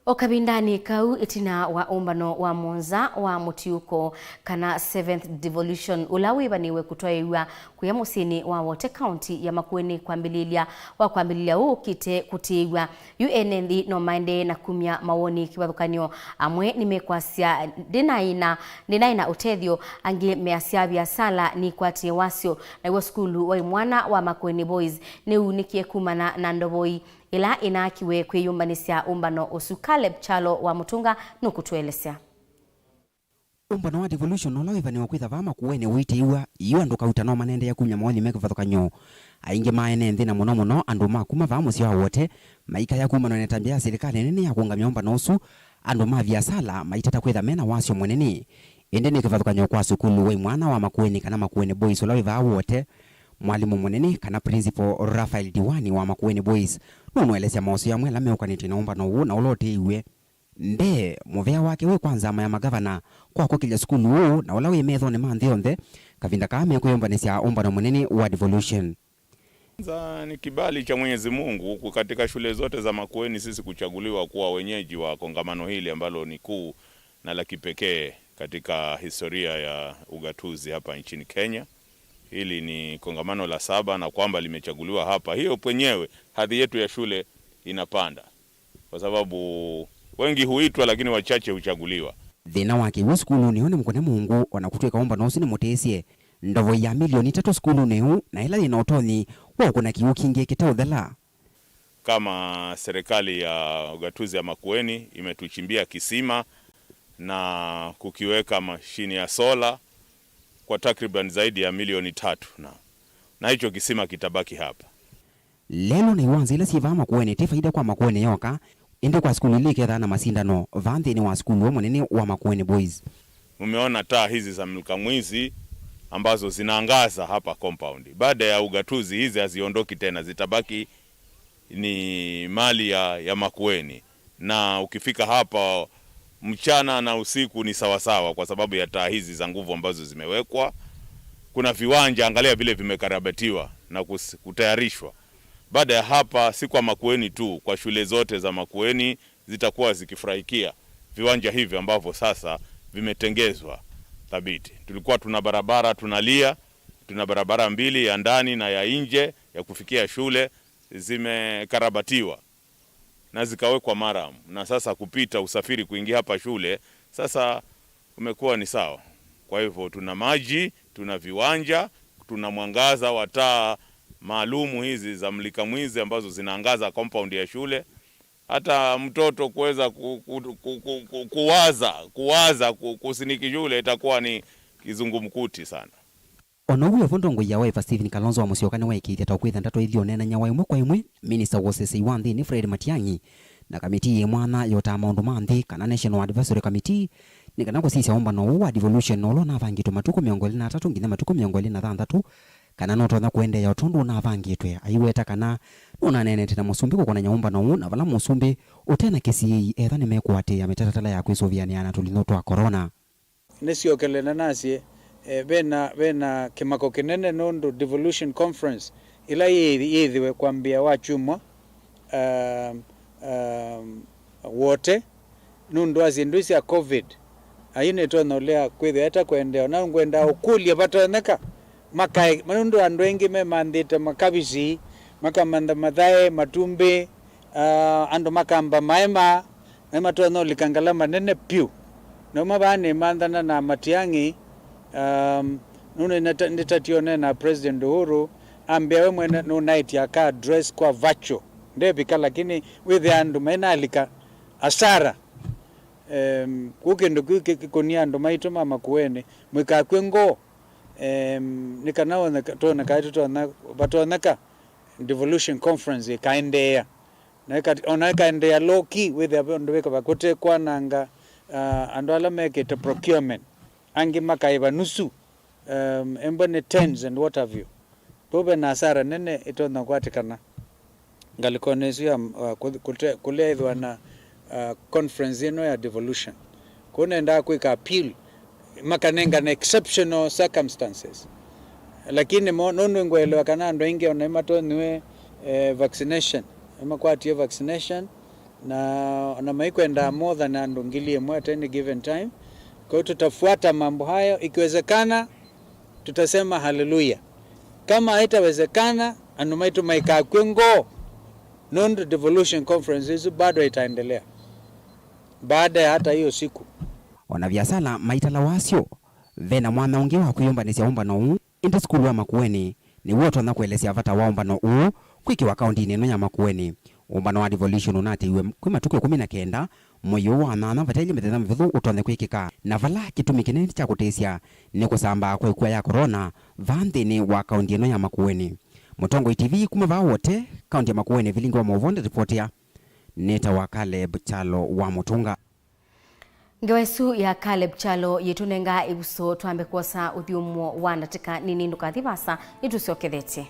O kavindanĩ kau, ĩtina wa ũmbano wa mũonza wa mũtiũko, kana seventh devolution, ũla wĩvanĩwe kũtwaĩw'a kũya mũsyĩnĩ wa Wote, kaunti ya Makueni, kwambĩlĩlya wa kwambĩlĩlya ũũ ũkĩte kũtĩĩw'a, yu ene nthĩ no maendee na kumya mawoni kĩvathũkany'o. Amwe nĩmekwasya, "Ndĩnaĩ na, ndĩnaĩ na ũtethyo." Angĩ measya, "Viasala nĩkwatĩe wasyo." Naw'o sukulu wa imwana wa Makueni Boys nĩunĩkie kumana na ndovoi ĩla ĩnaakiwe kwĩyũmbanĩsya ũmbano ũsu. Caleb Kyalo wa Mũtũnga nũkũtũelesya. Ũmbano wa devolution ũla wĩvanĩwe kwĩtha vaa Makueni ũitĩĩw'a, yu andũ kauta no manendeea kumya mawoni me kĩvathũkany'o. Aingĩ ma ene nthĩ, na mũno mũno andũ ma kuma vaa mũsyĩ wa Wote, maikaya kumanwa na ĩtambya ya silikalĩ nene ya kũũngamya ũmbano ũsu, andũ ma viasala maitata kwĩtha mena wasyo mũnene. Ĩndĩ nĩ kĩvathũkany'o kwa sukulu wa imwana wa Makueni, kana Makueni Boys, ũla wĩ vaa Wote. Mwalimũ mũnene, kana principal, Raphael Diwani wa Makueni Boys, nũnũelesya mosũĩo amwe ala meũkanĩtye na ũmbano ũũ na ũla ũtĩĩw'e. Mbee, mũvea wake wĩ kwa nzama ya magavana kwa kũkĩlya sukulu ũũ na ũla wĩ methonĩ ma nthĩ yonthe kavinda kaa mekwĩyũmbanĩsya ũmbano mũnene wa devolution. Kwanza ni kibali cha Mwenyezi Mungu ku-, katika shule zote za Makueni sisi kuchaguliwa kuwa wenyeji wa kongamano hili ambalo ni kuu na la kipekee katika historia ya ugatuzi hapa nchini Kenya. Hili ni kongamano la saba na kwamba limechaguliwa hapa. Hiyo kwenyewe hadhi yetu ya shule inapanda. Kwa sababu wengi huitwa lakini wachache huchaguliwa. Thĩna wa kĩw'ũ sukulunĩ ũũ nĩ mũkũne mũungu, o na kũtw'ĩka ũmbano ũsu nĩ mũtĩsye. Ndovoi ya milioni itatũ sukulunĩ ũũ, na ĩla yĩ na ũtonyi wa ũkũna kĩw'ũ kingĩ kĩteũthela. Kama serikali ya ugatuzi ya Makueni imetuchimbia kisima na kukiweka mashini ya sola kwa takriban zaidi ya milioni tatu, na, na hicho kisima kitabaki hapa. Lelũ na iwanza ila syĩ vaa Makueni ti faida kwa Makueni yoka, ĩndĩ kwa sukulu ila ikethaa na masindano vaa nthĩnĩ wa sukulu ũũ mũnene wa Makueni Boys. Mumeona taa hizi za Milka Mwizi, ambazo zinaangaza hapa compound. Baada ya ugatuzi, hizi haziondoki tena, zitabaki ni mali ya, ya Makueni. Na ukifika hapa mchana na usiku ni sawasawa kwa sababu ya taa hizi za nguvu ambazo zimewekwa. Kuna viwanja, angalia vile vimekarabatiwa na kus-, kutayarishwa. Baada ya hapa, si kwa Makueni tu, kwa shule zote za Makueni zitakuwa zikifurahikia viwanja hivi ambavyo sasa vimetengezwa thabiti. Tulikuwa tuna barabara, tunalia, tuna barabara mbili, ya ndani na ya nje, ya kufikia shule, zimekarabatiwa na zikawekwa maram, na sasa kupita, usafiri kuingia hapa shule sasa umekuwa ni sawa. Kwa hivyo tuna maji, tuna viwanja, tuna mwangaza wa taa maalumu hizi za mulika mwizi ambazo zinaangaza compound ya shule. Hata mtoto kuweza ku-, ku-, ku-, ku-, ku-, kuwaza, kuwaza ku-, kusiniki shule itakuwa ni kizungumkuti sana. O na ũu wĩ vo, ndongoi ya Wiper Stephen Kalonzo wa Musyoka nĩwaĩkĩĩthya ta ũkwĩtha ndatwa ithi ũneenany'a wa ĩmwe kwa ĩmwe na minista wa ũseseĩ wa nthĩnĩ Fred Matiang'i na kamitii yĩ mwanya yotaa maũndũ ma nthĩ, kana National Advisory Committee, nĩ kana kũsisya ũmbano ũũ wa devolution ũla ũnavangĩtwe matukũ mĩongo ĩlĩ na atatũ nginya matukũ mĩongo ĩlĩ na thanthatũ, kana nũtonya kũendeea o tondũ ũnavangĩtwe, aiweta kana nũnaneenete na mũsumbĩ kũkonany'a ũmbano ũũ, na vala mũsumbĩ ũte na kĩsiĩĩi etha nĩmekũatĩĩa mĩtatatala ya kwĩsũvĩanĩa na tũling'o twa corona. Nĩsyokele na nasye, eh, vena, vena kĩmako kĩnene nũndũ devolution conference ĩla yĩ-, yĩthĩwe kwambĩa wa kyumwa, um, um, wote, nũndũ wa syĩndũ sya covid. Ayu nĩtonya ũlea kwĩthĩa ĩta kũendeea. Ona ngwenda ũkũlya vatonyeka makae, nũndũ andũ aingĩ memanthĩte makavisi, makamantha mathae, matumbĩ, ah, andũ makamba maema, na matonya ũlika ngalama nene pyũ. Nauma vaa nĩmanthana na Matiang'i, um, nũndũ nĩta-, nĩtatie ũneena na President Uhuru, ambĩa we mwene nũnaĩtye aka address kwa virtual. Ndevika, lakini wĩthĩa andũ mainalika asara. Em, kũu kĩndũ kĩu kĩ-, kĩkũnie andũ maitũ ma Makueni, mũikakw'e ngoo, em, nĩ kana woneka-, twoneka tũtonya, vatonyeka devolution conference ĩkaendeea. Na ĩka-, ona ĩkaendeea low key, wĩthĩa ve ũndũ wĩkava kũte kwananga, ah, andũ ala mekĩte procurement. Angĩ makaĩva nusu, em, embwe nĩ tens and what have you. Vau ve na asara nene ĩtonya kwatĩkana ngalĩkonĩ ĩsu ya, uh, kũ-, kũte-, kũlea ĩthĩwa na, uh, conference ĩno ya devolution. Kũu nendaa kwĩka appeal, makanengane exceptional circumstances. Lakini mo, nũndũ ngwelewa kana andũ aingĩ ona nĩmatonyiwe, eh, vaccination, nĩmakwatie vaccination, na ona maikwenda more than andũ ngili ĩmwe at any given time. Kwa hiyo tutafuata mambo hayo, ikiwezekana tutasema haleluya. Kama haitawezekana, andũ maitũ maikakw'e ngoo, nũndũ devolution conference ĩsu bado itaendelea baada ya hata hiyo siku. O na viasala maitala wasyo, ve na mwanya ũngĩ wa kwĩyũmbanĩsya ũmbano ũũ, ĩndĩ sukulu wa Makueni nĩw'o ũtonya kũelesya vata wa ũmbano ũũ kwĩkĩwa kaũndĩnĩ ĩno ya Makueni. Ũmbano wa devolution ũnatĩiwe kwĩ matukũ ĩkũmi na kenda mwei ũũ wa nyanya vate ilĩ mĩthenya mĩvũthũ ũtonye kwĩkĩka, na vala kĩtumi kĩnene kya kũtĩsya nĩ kũsambaa kwa ĩkua ya corona vaa nthĩnĩ wa kaũndi ĩno ya Makueni. Mũtongoi T V kuma vaa Wote, kaũndi ya Makueni, vilingi wa maũvoo ndaripotĩa nĩtawa Caleb Kyalo wa Mũtũnga. Ngewa ĩsu ya Caleb Kyalo yĩtũnenga ĩvuso twambe kwosa ũthyũmũo wa ndatĩka nini. Ndũkathi vaasa, nĩtũsyokethetye.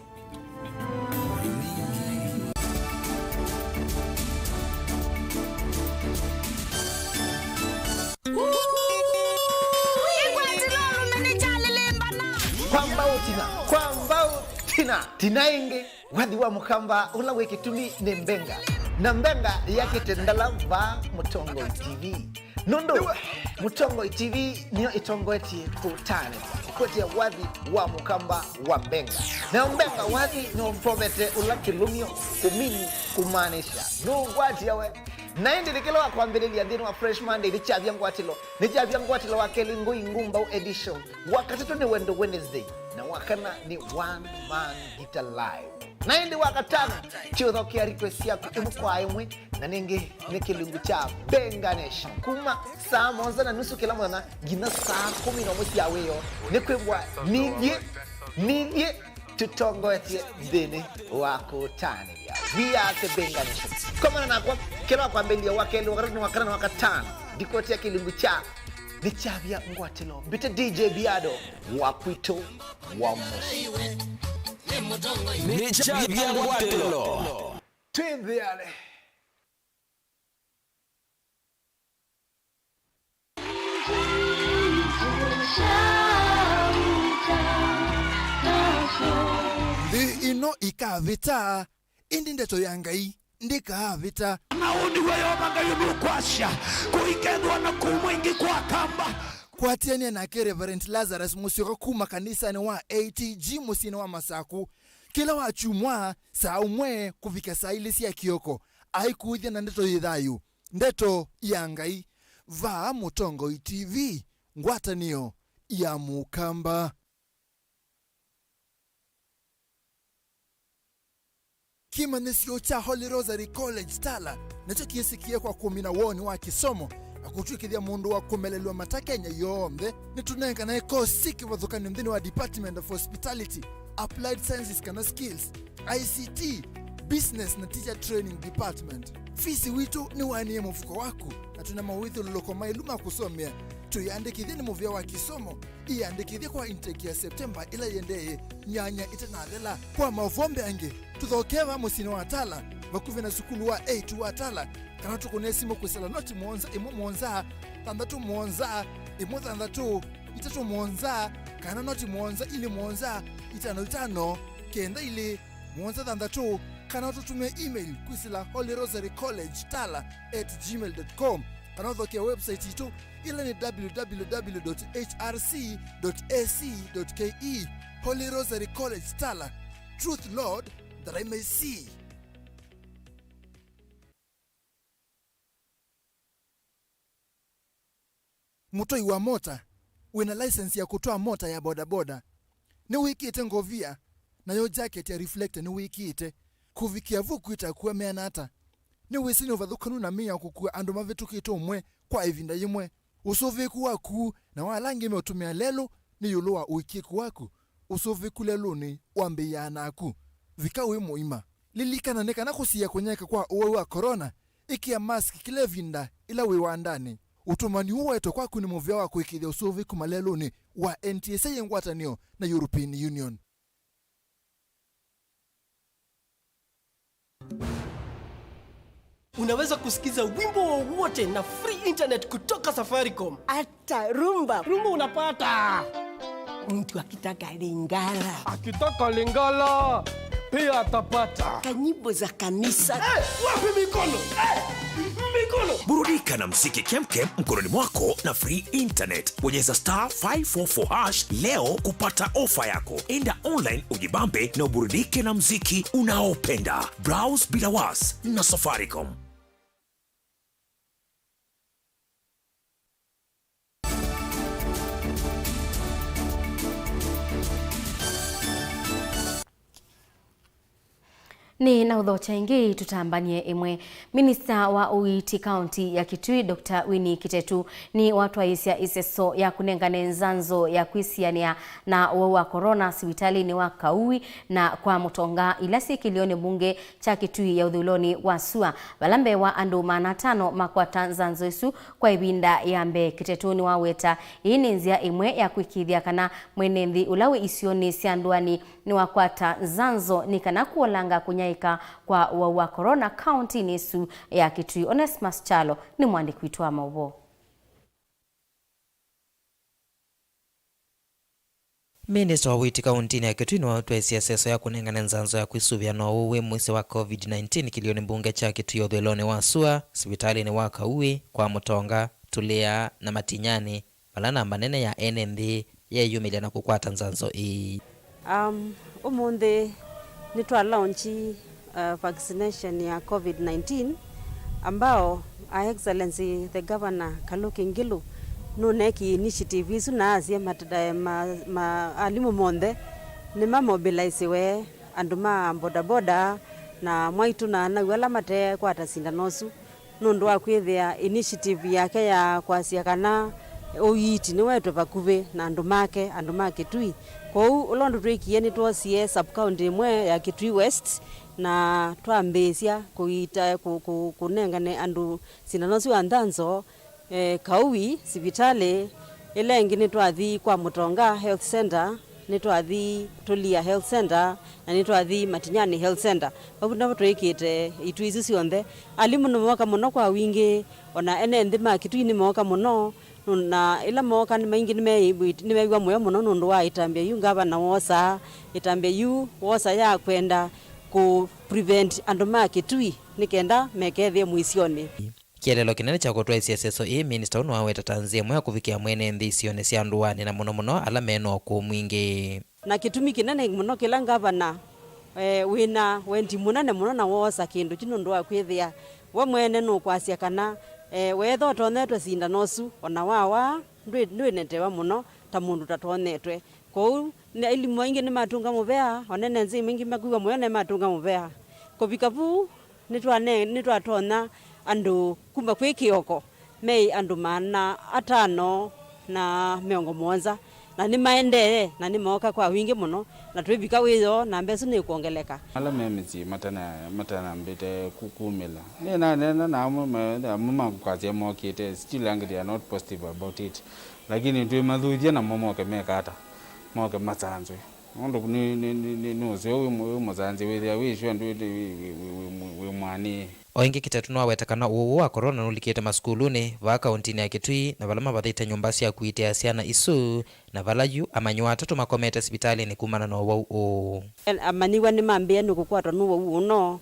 Kwa mbau tina, kwa mbau tina, tina ĩngĩ. Wathi wa Mũkamba ũla wĩ kĩtumi nĩ Mbenga, na Mbenga yakĩte ndala vaa Mũtongoi T V. Nũndũ Mũtongoi T V nĩyo ĩtongoetye kũtanĩthya kũkwetya wathi wa Mũkamba wa Mbenga. Nayo Mbenga wathi nĩũmpovete ũla kĩlũmyo, kũmini, kũmaanisha nũũkwatia we. Na ĩndĩ nĩ kĩla wa kwambĩlĩlya nthĩnĩ wa Fresh Monday nĩkyavya ngwatĩlo, nĩkyavya ngwatĩlo wa kelĩ Ngũi Ngumbau edition. Wa katatũ nĩ Wendo Wednesday, na wa kana nĩ One Man Guitar Live. Na ĩndĩ wa katano, kĩũthokea request syaku ĩmwe kwa ĩmwe, na nĩngĩ nĩ kĩlungu kya Benga Nation. Kuma saa mũonza na nusu kĩla mũthenya nginya saa kũmi na ũmwe sya wĩoo, nĩ kwĩw'a nithyĩ, nithyĩ tũtongoetye nthĩnĩ wa kũtanĩthya. We are the Benga Nation. Komana nakwa, kĩla wa kwambĩlĩlya wa kelĩ, wa katatũ, wa kana na wa katano, ndikwetea kĩlungu kya Nĩ kyavya ngwatĩlo. Mbĩte D J Biado wa kwitũ wa mũsyĩ. Nĩ kyavya ngwatĩlo. Twĩ nthĩanĩ. Nthĩ ĩno ĩkavĩta, ĩndĩ ndeto ya Ngai ndĩkaavĩta. Na ũũ nĩw'o Yeova Ngai ũnũkwasya, kũikethĩwa na kũu mwingĩ kwa kamba. Kwatĩanĩa nake Reverend Lazarus Mũsyoka kuma kanisanĩ wa A T G mũsyĩnĩ wa Masaku, kĩla wa kyumwa saa ũmwe kũvika saa ilĩ sya kĩoko, aikũĩthya na ndeto yĩ thayũ, ndeto ya Ngai, vaa Mũtongoi T V, ngwatanĩo ya Mũkamba. Kĩmanyĩsyo kya Holy Rosary College Tala nakyo kĩsĩkĩe kwa kũmina woni wa kĩsomo na kũtw'ĩkĩthya mũndũ wa kũmelelw'a mata Kenya yonthe. Nĩtũnenganae kosi kĩvathũkany'o nthĩnĩ wa Department of Hospitality, Applied Sciences kana Skills, I C T, Business na Teacher Training Department. Fees witũ nĩwaanĩe mũvuko waku, na twĩna mawĩthyũlũlũko maĩlu ma kũsomea. Twĩyandĩkĩthye nĩ mũvĩa wa kĩsomo. Ĩyandĩkĩthye kwa intake ya September ĩla yĩendee nyanya ĩtanathela. Kwa maũvoo mbeange, tũthokee vaa mũsyĩnĩ wa Tala, vakuvĩ na sukulu wa eight wa Tala, kana tũkũnĩe simũ kwĩsĩla noti mũonza ĩmwe mũonza, thanthatũ mũonza, ĩmwe thanthatũ, itatũ mũonza, kana noti mũonza ilĩ mũonza, itano itano, kenda ilĩ, mũonza thanthatũ, kana ũtũtũmĩe email kwĩsĩla Holy Rosary College Tala at gmail dot com, kana ũthokee website itũ, ĩla nĩ W W W dot H R C dot A C dot K E. Holy Rosary College Tala, truth, Lord, that I may see. Mũtwai wa mota wĩna license ya kũtwaa mota ya bodaboda nĩwĩkĩte ngovia, nayo jacket ya reflector nĩwĩkĩte. Kũvikĩa vu kwĩta kũameana ata? Nĩwĩsĩ nĩ ũvathũkanu na mĩao kũkua andũ mavĩtũkĩte ũmwe kwa ĩvinda yĩmwe. Ũsũvĩĩku waku na wa ala angĩ meũtũmĩa lelũ nĩ ĩũlũ wa ũĩkĩĩku waku. Ũsũvĩĩku lelũnĩ wambĩĩaa naku. Vika wĩ mũima. Lilikana nĩ kana kũsiĩĩa kũnyaĩĩka kwa ũwau wa corona, ĩkĩa mask kĩla ĩvinda ĩla wĩ wandanĩ. Ũtũmani ũũ waetwe kwaku nĩ mũvĩa wa kũĩkĩĩthya ũsũvĩĩku malelũnĩ wa N T S A yĩ ngwatanĩo na European Union. Unaweza kusikiza wimbo wowote na free internet kutoka Safaricom. Hata rumba. Rumba unapata. Mtu akitaka Lingala. Akitaka Lingala, pia atapata. Kanyimbo za kanisa. Eh, wapi mikono? Eh, mikono. Burudika na mziki kemkem mkononi mwako na free internet. Bonyeza star five four four hash leo kupata ofa yako. Enda online ujibambe na uburudike na mziki unaopenda. Browse bila was na Safaricom. Nĩ na ũthokya ĩngĩ tũtambany'e ĩmwe. Minista wa ũiiti kaunti ya Kitui, Doctor Winnie Kitetu, nĩwatwaĩĩsya ĩseso ya kũnengane nzanzo ya kwĩsianĩa na ũwau wa corona sivitalĩnĩ wa Kaui na kwa Mũtonga, ila syĩ kĩlĩonĩ mbunge kya Kitui ya ũthũĩlonĩ wa sua, vala mbee wa andũ maana atano makwata nzanzo ĩsu kwa ĩvinda ya mbee. Kitetu nĩwaweta ĩĩ nĩ nzĩa ĩmwe ya kũĩkĩĩthya kana mwene nthĩ ũla wĩ isionĩ sya ndũanĩ nĩwakwata nzanzo nĩ kana kũolanga kũnyaĩĩka kwa ũwau wa corona kauntinĩ ĩsu ya Kitui. Onesmus Kyalo nĩ mũandĩki witũ wa maũvoo. Minista wa ũiiti kauntinĩ ya Kitui nĩwatwaĩĩsye ĩseso ya kũnengane nzanzo ya kwĩsũvĩa na ũwau wĩ mũisyo wa covid nineteen kĩlĩonĩ mbunge kya Kitui ya ũthũĩlonĩ wa sua, sivitalĩnĩ wa Kaui, kwa Mũtonga, Tũlĩa na Matinyani, vala namba nene ya ene nthĩ yeeyumĩlya na kũkwata nzanzo ĩĩ. Um, ũmũnthĩ nĩtwa launch, uh, vaccination ya covid nineteen, ambao Her Excellency the Governor Kaluki Ngilu nũneekie initiative isu na asya mat-, eh, ma, ma, alimũ monthe nĩmamobiliziwe, andũ ma bodaboda na mwaitũ na anau ala matekwata sindano ũsu. Nũndũ wa kwĩthĩa initiative yake ya kwasya kana ũiiti nĩwetwe vakuvĩ na andũ make, andũ ma Kitui. Kwoou ũla ũndũ twĩkie nĩtwoosie sub-county ĩmwe ya Kitui West na twambĩĩsya kũiita, kũ-, kũ-, kũnengane andũ sindano sya nzanzo E, Kaui sivitalĩ, ĩla ĩngĩ nĩtwathi kwa Mũtonga Health Center, nĩtwathi Tulia Health Center, na nĩtwathi Matinyani Health Center. Vau navo twĩkĩte itwi isu syonthe. Alimũ nĩmooka mũno kwa wingĩ, ona ene nthĩ ma Kitui nĩmooka mũno, nũ-, na ĩla mooka nĩ maingĩ nĩme-, nĩmeew'a mũyo mũno nũndũ wa ĩtambya yu ngavana woosaa, ĩtambya yu woosa ya kwenda kũ prevent andũ ma Kitui nĩ kenda mekethĩe mũisyonĩ. Kĩeleelo kĩnene kya kũtwaĩsya ĩseso ĩĩ, minista ũũ nĩwaweta ta nzĩa ĩmwe ya kũvikĩa mwene nthĩ isionĩ sya ndũanĩ, na mũno mũno ala me na ũkũũ mwingĩ. Na kĩtumi kĩnene mũno kĩla ngavana, eh, wĩ na wendi mũnene mũno na woosa kĩndũ kyu nũndũ wa kwĩthĩa we mwene nũkwasya kana, eh, weetha ũtonyetwe sindano ũsu, o na wawa, ndwĩ-, ndwĩnetewa mũno ta mũndũ ũtatonyetwe. Kwoou, nĩ, alimũ aingĩ nĩmatũnga mũvea, o na ene nzĩ aingĩ makwĩw'a mũyo nĩmatũnga mũvea. Kũvika vu, nĩtwane-, nĩtwatonya andũ kuma kwĩ kĩoko meĩ andũ maana atano na mĩongo mũonza, na nĩmaendee, na nĩmooka kwa wingĩ mũno, na twĩvika wĩoo, namba ĩsu nĩkwongeleka. Ala me mĩsyĩ matana-, matanambĩte ku-, kumĩla. Nĩnaneena na amwe, ma-, amwe makũkasya mokĩte, still angĩ they are not positive about it. Lakini twĩmathuthya namo moke meka ata? Moke masanzwe. Nũndũ nĩ, nĩ, nĩ, nĩ, nĩ ũseo wĩ mũ-, wĩ mũsanzĩ wĩthĩa wĩ sure ndwĩ, wĩ, wĩ mwanĩe. O ĩngĩ, Kĩtatũ nĩwaweta kana ũwau wa corona nũlikĩte masukulunĩ vaa kauntinĩ ya Kitui, na vala mavathĩte nyũmba sya kũitĩa syana isu, na vala yu amanyĩw'a atatũ makomete sivitalĩnĩ kumana na ũwau ũũ. Amanyĩw'a nĩmambĩĩa nĩ kũkwatwa nĩ ũwau ũũ no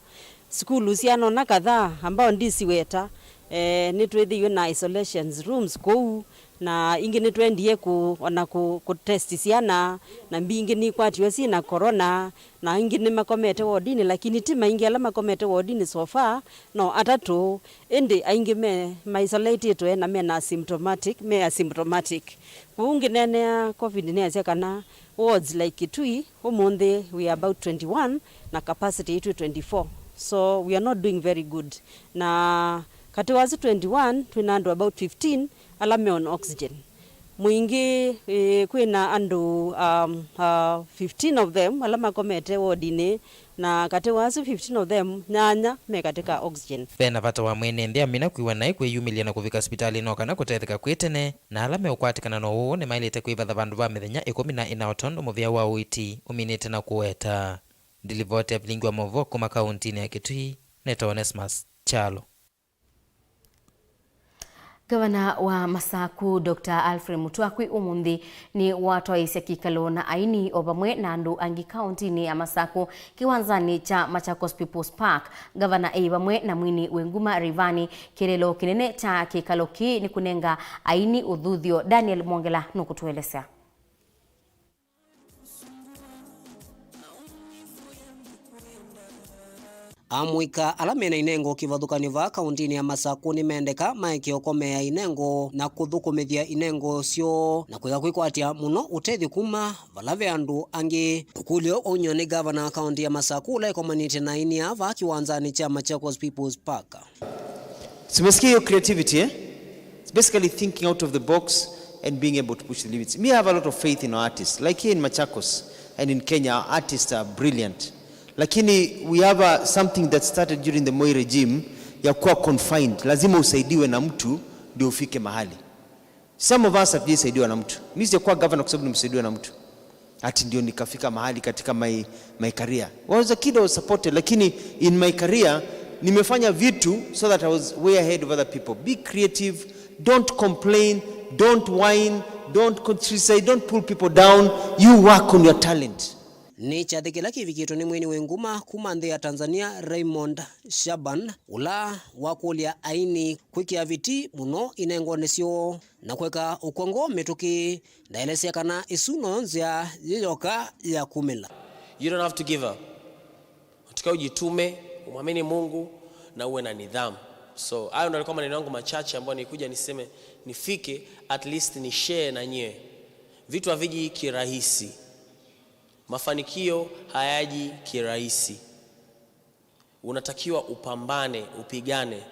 sukulu syana ona kadhaa ambao ndisiweta, eh, nĩtwĩthĩiwe na isolations rooms kũu, na ingĩ nĩtwendie kũ, ona kũ, kũ test syana, na mbingĩ nĩikwatiwe syĩ na corona, na ingĩ nĩmakomete wodinĩ, lakini ti maingĩ ala makomete wodinĩ so far, no atatũ, ĩndĩ aingĩ me ma isolated-we na me na asymptomatic, me asymptomatic. Kwoou ngĩneenea covid nĩasya kana wards like Kitui, ũmũnthĩ we are about twenty-one na capacity itũ twenty-four. So we are not doing very good. Na katĩ wa asu twenty-one, twĩ na andũ about fifteen ala me on oxygen. Mũingĩ, eh, kwĩ na andũ, um, uh, fifteen of them ala makomete wodinĩ, na katĩ wa asu fifteen of them, nyanya me katĩ ka oxygen. Ve na vata wa mwene nthĩ amina kwĩw'a naĩ kwĩyumĩlya na kũvika sivitalĩ no kana kũtetheka kwĩ tene, na ala meũkwatĩkana na ũwau nĩmaĩlĩte kwĩvatha vandũ va mĩthenya ĩkũmi na ĩna o tondũ mũvĩa wa ũiiti ũminĩte na kũweta. Ndilivoti ya vilingi wa maũvoo kuma kauntinĩ ya Kitui, nĩtawa Onesmus Kyalo. Gavana wa Masaku, Doctor Alfred Mutua, kwĩ ũmũnthĩ nĩwatwaĩĩsya kĩkalo na aini o vamwe na andũ angĩ kauntinĩ ya Masaku kĩwanzanĩ kya Machakos People's Park. Gavana e vamwe na mwini wĩ nguma Rayvanny. Kĩeleelo kĩnene kya kĩkalo kĩĩ nĩ kũnenga aini ũthuthyo. Daniel Mwongela nũkũtũelesya. Amũika ala mena inengo kĩvathũkany'o vaa kauntinĩ ya Masakũ nĩmendeka maeke ũkomea inengo na kũthũkũmĩthya inengo syoo na kwĩka kwĩkwatya mũno ũtethyo kuma vala ve andũ angĩ. Ũkũlyo waumywa nĩ gavana wa kaunti ya Masakũ ũla ĩkomanĩtye na aini aa vaa kĩwanzanĩ kya Machakos People's Park. Si umesikia hiyo creativity, eh? It's basically thinking out of the box and being able to push the limits. Me, I have a lot of faith in our artists. Like here in Machakos and in Kenya, our artists are brilliant. Lakini we have a, something that started during the Moi regime ya kuwa confined. Lazima usaidiwe na mtu ndio ufike mahali. Some of us hatujaisaidiwa na mtu. Mimi sijakuwa governor kwa sababu nimesaidiwa na mtu. Ati ndio nikafika mahali katika my, my career. I was a kid, I was supported, lakini in my career, nimefanya vitu so that I was way ahead of other people. Be creative, don't complain, don't whine, don't criticize, don't pull people down. You work on your talent. Nĩ kyathĩ kĩla kĩvikĩtwe nĩ mwini wĩ nguma kuma nthĩ ya Tanzania, Raymond Shaban, ũla wakũlya aini kwĩkĩa viti mũno inengonĩ syoo na kweka ũkw'o ngoo mĩtũkĩ. Ndaelesya kana ĩsu noyo nzĩa yĩ yoka ya kumĩla. You don't have to give up. Unatakiwa ujitume, umwamini Mungu na uwe na nidhamu. So, hayo ndo alikuwa maneno yangu machache ambayo nilikuja niseme, nifike at least ni share na nyie. Vitu haviji kirahisi. Mafanikio hayaji kirahisi. Unatakiwa upambane, upigane.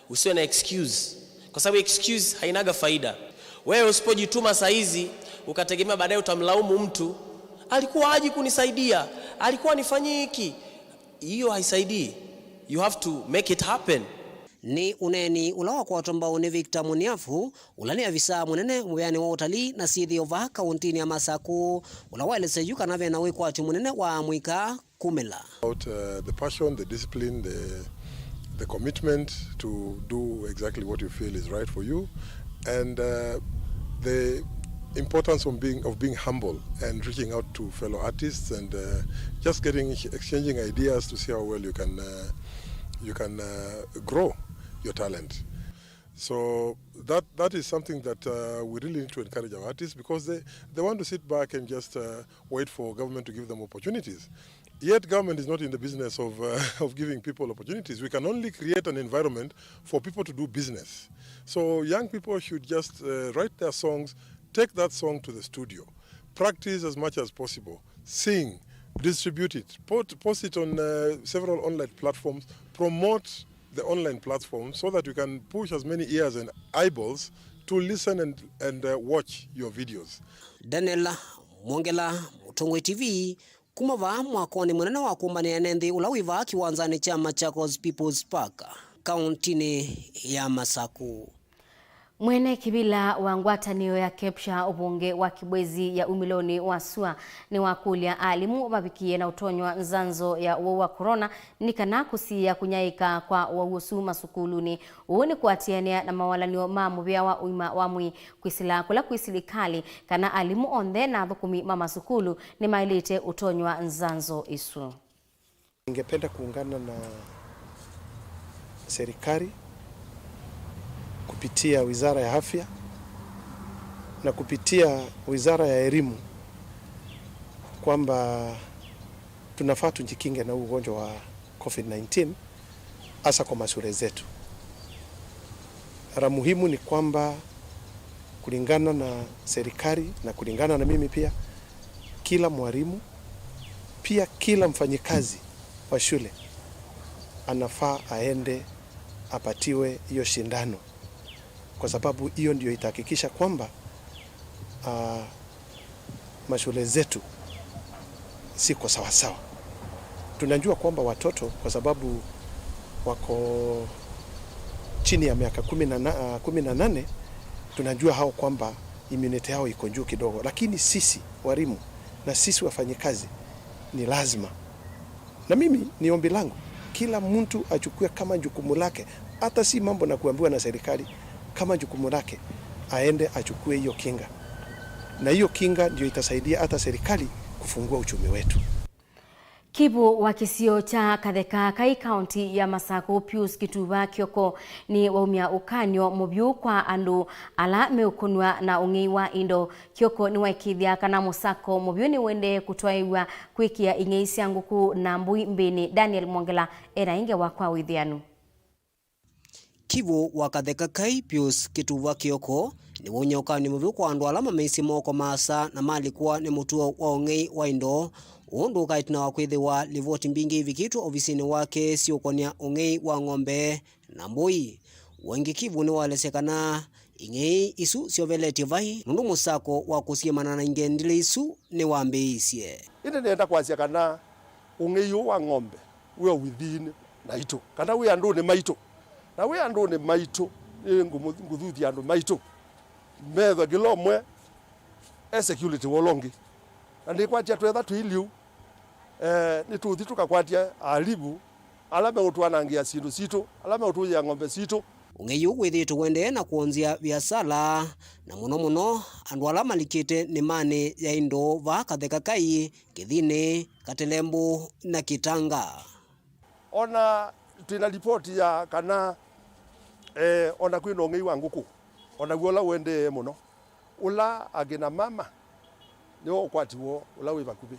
Usiwe na excuse. Kwa sababu excuse hainaga faida. Wewe usipojituma saa hizi, ukategemea baadaye utamlaumu mtu, "Alikuwa haji kunisaidia, alikuwa nifanyii hiki." Hiyo haisaidii. You have to make it happen. Nĩ ũneeni ũla wakwatwa mbau nĩ Victor Muniafu, ũla nĩ avisa mũnene mũvĩanĩ wa ũtalii na syĩthĩo vaa kaũntĩnĩ ya Masaku, ũla waelesya yu kana ve na wĩkwatyo mũnene wa amũika kumĩla. About, uh, the passion, the discipline, the, the commitment to do exactly what you feel is right for you, and, uh, the importance of being, of being humble and reaching out to fellow artists and, uh, just getting, exchanging ideas to see how well you can, uh, you can, uh, grow your talent. So that, that is something that, uh, we really need to encourage our artists, because they, they want to sit back and just, uh, wait for government to give them opportunities. Yet government is not in the business of, uh, of giving people opportunities. We can only create an environment for people to do business. So young people should just, uh, write their songs, take that song to the studio, practice as much as possible, sing, distribute it, put, post it on, uh, several online platforms, promote the online platform so that you can push as many ears and eyeballs to listen and, and, uh, watch your videos. Daniel Mwongela, Mũtongoi T V, kuma vaa mwakonĩ mũnene wa kũmbanĩa ene nthĩ ũla wĩ vaa kĩwanzanĩ kya Machakos People's Park, kaũntĩnĩ ya Masaku. Mwene kĩvĩla wa ngwatanĩo ya KEPSHA ũvonge wa Kibwezi ya umĩlonĩ wa sua nĩwakũlya alimũ mavikĩe na ũtonywa nzanzo ya ũwau wa corona nĩ kana kũsiĩĩa kũnyaĩĩka kwa ũwau ũsu masukulunĩ. Ũu nĩ kũatĩanĩa na mawalany'o ma mũvĩa wa ũima wa mwĩĩ kwĩsĩla kũla kwĩ silikalĩ kana alimũ onthe na athũkũmi ma masukulu nĩmaĩlĩte ũtonywa nzanzo ĩsu. Ningependa kuungana na serikali kupitia Wizara ya Afya na kupitia Wizara ya Elimu kwamba tunafaa tujikinge na huu ugonjwa wa covid nineteen, hasa kwa mashule zetu. La muhimu ni kwamba kulingana na serikali na kulingana na mimi pia, kila mwalimu, pia kila mfanyikazi wa shule anafaa aende apatiwe hiyo shindano, kwa sababu hiyo ndio itahakikisha kwamba, ah, mashule zetu ziko sawasawa. Tunajua kwamba watoto, kwa sababu wako chini ya miaka kumi na na, ah, kumi na nane, tunajua hao kwamba immunity yao iko juu kidogo, lakini sisi walimu na sisi wafanyikazi ni lazima. Na mimi ni ombi langu, kila mtu achukue kama jukumu lake, hata si mambo na kuambiwa na serikali, kama jukumu lake, aende achukue hiyo kinga. Na hiyo kinga ndio itasaidia hata serikali kufungua uchumi wetu. Kivũ wa kĩsio kya Katheka Kai, kaunti ya Masaku, Pius Kituva Kioko nĩwaumya ũkany'o mũvyũ kwa andũ ala meũkũnw'a na ũng'ei wa indo. Kioko nĩwaĩkĩĩthya kana mũsako mũvyũ nĩũendee kũtwaĩw'a kwĩkĩa ing'ei sya ngũkũ na mbũi mbĩnĩ. Daniel Mwongela ena ĩngĩ wa kwa wĩthĩanu. Kivũ wa Katheka Kai, Pius Kituva Kioko, nĩwaumya ũkany'o mũvyũ kwa andũ ala mameisye moko maasa na malikwa nĩ mũtuo wa ũng'ei wa indo, ũndũ ũkaĩtana wa kwĩthĩwa livoti mbingĩ ivikĩtwe ovisinĩ wake syĩũkonĩa ũng'ei wa ng'ombe na mbũi. Waingĩ Kivũ nĩwaelesya kana ing'ei isu syoveletye vai nũndũ mũsako wa kũsiĩmana na ingendile isu nĩwambĩĩisye. Ĩndĩ nĩenda kwasya kana ũng'ei ũũ wa ng'ombe wĩ o within naitũ, kana wĩ andũnĩ maitũ. Na wĩ andũnĩ maitũ, nĩ ngũmũ-, ngũthuthya andũ maitũ methwe kĩla ũmwe e security wa ũla ũngĩ. Na nĩkwatya twetha twĩ liu, eh, nĩtũthi tũkakwatya aalivu ala meũtwanangĩa syĩndũ sitũ, ala meũtũyĩa ng'ombe sitũ. Ũng'ei ũũ wĩthĩĩtwe ũendee na kwonzya viasala, na mũno mũno andũ ala malikĩte nĩmanĩ ya indo vaa Katheka Kai, Kĩthinĩ, Katelembũ na Kĩtanga. Ona twĩ na ripoti ya kana, eh, ona kwĩ na ũng'ei wa ngũkũ, ona w'o ũla ũendee mũno. Ũla akina mama nĩwo ũkwati woo ũla wĩ vakuvĩ.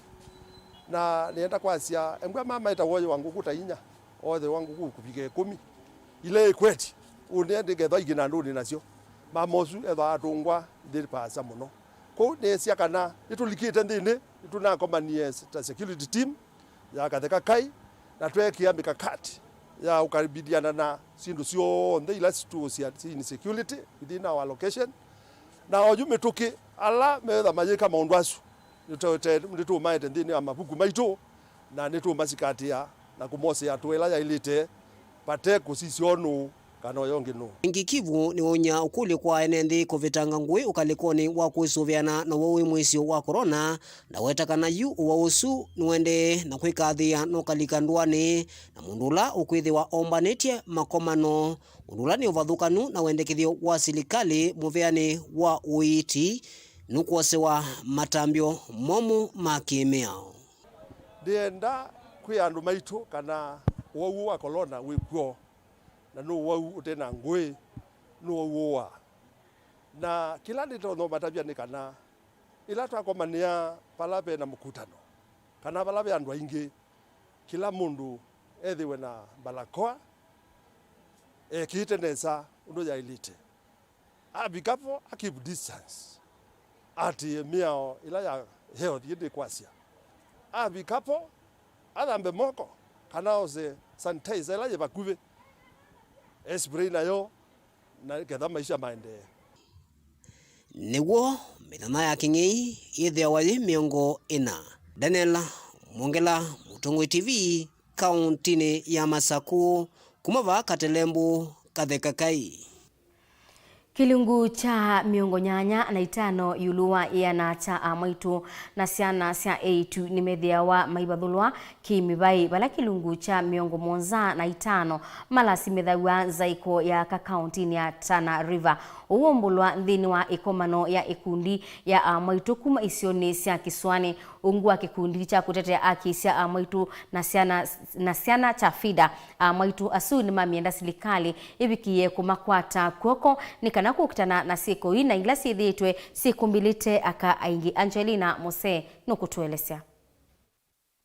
Na nĩenda kwasya, embwa mama ĩta woyo wa ngũkũ ta inya, oothe wa ngũkũ kũvika ĩkũmi, ila ĩkweti, ũnĩ ndĩkethwa ikina ndũnĩ nasyo. Mama ũsu ethwa atũngwa nthĩ paasa mũno. Kwoou nĩsya kana nĩtũlikĩte nthĩnĩ, nĩtũnakomanie ta security team ya Katheka Kai, na tweekĩa mikakati ya kũkabiliana na syĩndũ syonthe ila situũsya syĩ insecurity within our location. Na oyu mĩtũkĩ, ala meetha mayĩka maũndũ asu, nĩtũ-, te-, nĩtũmaete nthĩnĩ wa mavuku maitũ, na nĩtũmasikatĩa na kũmosea tũĩ ĩla yaĩlĩte, vate kũsisya ũnũ kana ũyo ũngĩ nũũ? Ngikivu nĩwaumya ũkũlyo kwa ene nthĩ kũvetanga ngũĩ ũkalĩkonĩ wa kwĩsũvĩana na ũwau wĩ mũisyo wa corona, na weta kana yu ũwau ũsu nĩũendee na kwĩkathĩĩa na ũkalika ndũanĩ na mũndũ ũla ũkwĩthĩwa ombanĩtye makomano, ũndũ ũla nĩ ũvathũkanu na wendekethyo wa silikalĩ mũveanĩ wa ũiiti nũkwosewa matambyo momũ ma kĩmĩao. Ndĩenda kwĩa andũ maitũ kana ũwau ũũ wa corona wĩ kw'o, na nĩ ũwau ũte na ngũĩ, nĩ ũwau ũũaa. Na kĩla ndĩtonya ũmatavya nĩ kana ĩla twakomanĩa vala ve na mũkutano, kana vala ve andũ aingĩ, kĩla mũndũ ethĩwe na mbalakoa, ekĩĩte nesa ũndũ yaĩlĩte. Avika vo, a keep distance. Atĩĩe mĩao ĩla ya health ĩndĩ kwasya. Avika vo, athambe moko, kana ose sanitizer ĩla yĩ vakuvĩ, e spray nayo, na ketha maisha maendee. Nĩw'o mĩthenya ya kĩng'ei yĩthĩawa yĩ mĩongo ĩna. Daniel Mwongela, Mũtongoi T V, kaũntinĩ ya Masakũ, kuma vaa Katelembũ, Katheka Kai. Kĩlungu kya mĩongo nyanya na itano ĩũlũ wa ĩana kya amwaitũ na syana sya eĩtu nĩmethĩawa maivathũlwa kĩmĩvaĩ, vala kĩlungu kya mĩongo mũonza na itano malasimĩthaw'a nzaĩko ya aka kaũntinĩ ya Tana River. Ũu waumbũlwa nthĩnĩ wa ĩkomano ya ĩkundi ya amwaitũ kuma isionĩ sya kĩsũanĩ, ungu wa kĩkundi kya kũtetea aki sya amwaitũ na syana, na syana kya FIDA. Amwaitũ asu nĩmamyenda silikalĩ ĩvikĩĩe kũmakwata kw'oko nĩ kana kũkitana na syĩko ii na ila syĩthĩĩtwe syĩkũmbĩlĩte aka aingĩ. Angelina Mose nũkũtũelesya.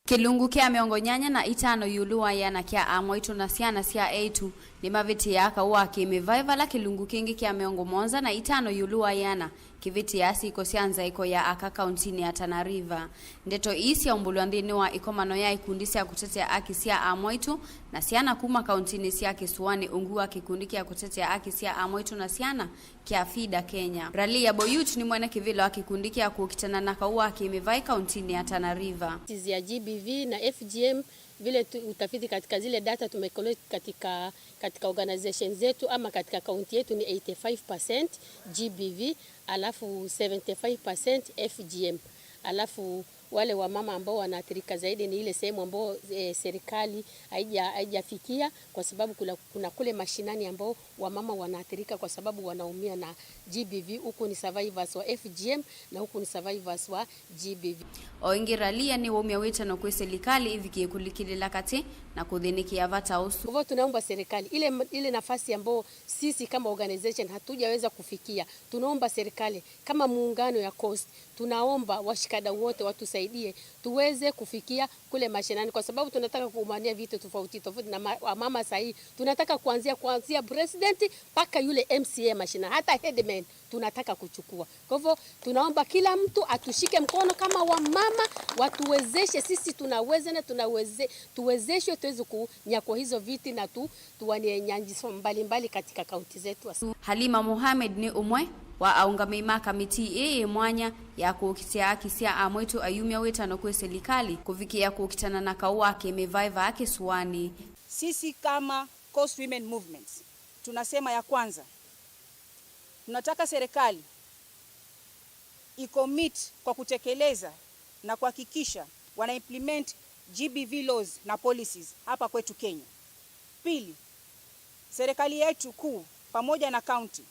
Kĩlungu kya mĩongo nyanya na itano ĩũlũ wa ĩana kya amwaitũ na syana sya eĩtu nĩmavĩtĩaa kaũ wa kĩmĩvaĩ, vala kĩlungu kĩngĩ kya mĩongo mũonza na itano ĩũlũ wa ĩana kĩvĩtĩaa syĩko sya nzaĩko ya aka kaũntinĩ ya Tana River. Ndeto ii syaumbũlwa nthĩnĩ wa ĩkomano ya ikundi sya kũtetea aki sya amwaitũ na syana kuma kaũntinĩ sya kĩsũanĩ ungu wa kĩkundi kya kũtetea aki sya amwaitũ na syana kya FIDA Kenya. Ralia Boyut nĩ mwene kĩvĩla wa kĩkundi kya kũkitana na kaũ wa kĩmĩvaĩ kaũntinĩ ya Tana River. Ya G B V na F G M, vile tu, utafiti katika zile data tumecollect katika, katika organization zetu ama katika kaunti yetu ni eighty-five percent G B V, alafu seventy-five percent F G M, alafu wale wamama ambao wanaathirika zaidi ni ile sehemu ambao, eh, serikali haija-, haijafikia, kwa sababu kuna, kuna kule mashinani ambao wamama wanaathirika kwa sababu wanaumia na G B V, huku ni survivors wa F G M na huku ni survivors wa G B V. O ĩngĩ, Ralia nĩwaumya wĩtano kwĩ silikalĩ ĩvikĩe kũlikĩlĩla katĩ na kũthĩnĩkĩa vata ũsu. Kwa hivyo tunaomba serikali, ile, ile nafasi ambao sisi kama organization hatujaweza kufikia, tunaomba serikali kama muungano ya Coast, tunaomba washikadau wote watusaidie tuweze kufikia kule mashinani, kwa sababu tunataka kuumania vitu tofauti tofauti na ma-, wamama sahii. Tunataka kuanzia, kuanzia president mpaka yule M C A mashinani, hata headman tunataka kuchukua. Kwa hivyo tunaomba kila mtu atushike mkono kama wamama, watuwezeshe, sisi tunaweza na tunaweze-, tuwezeshwe tuweze kunyakua hizo viti na tu tuwanie nyanjiso mbalimbali katika kaunti zetu. Halima Mohamed nĩ ũmwe wa aũngamĩi ma kamitii ĩĩ yĩ mwanya ya kũkitĩa aki sya amwaitũ ayumya wĩtano kwĩ silikalĩ kũvikĩĩa kũkitana na kaũ wa kĩmĩvaĩ vaa kĩsũanĩ. Sisi kama Coast Women Movements, tunasema ya kwanza, tunataka serikali icommit kwa kutekeleza na kuhakikisha wana implement G B V laws na policies hapa kwetu Kenya. Pili, serikali yetu kuu pamoja na county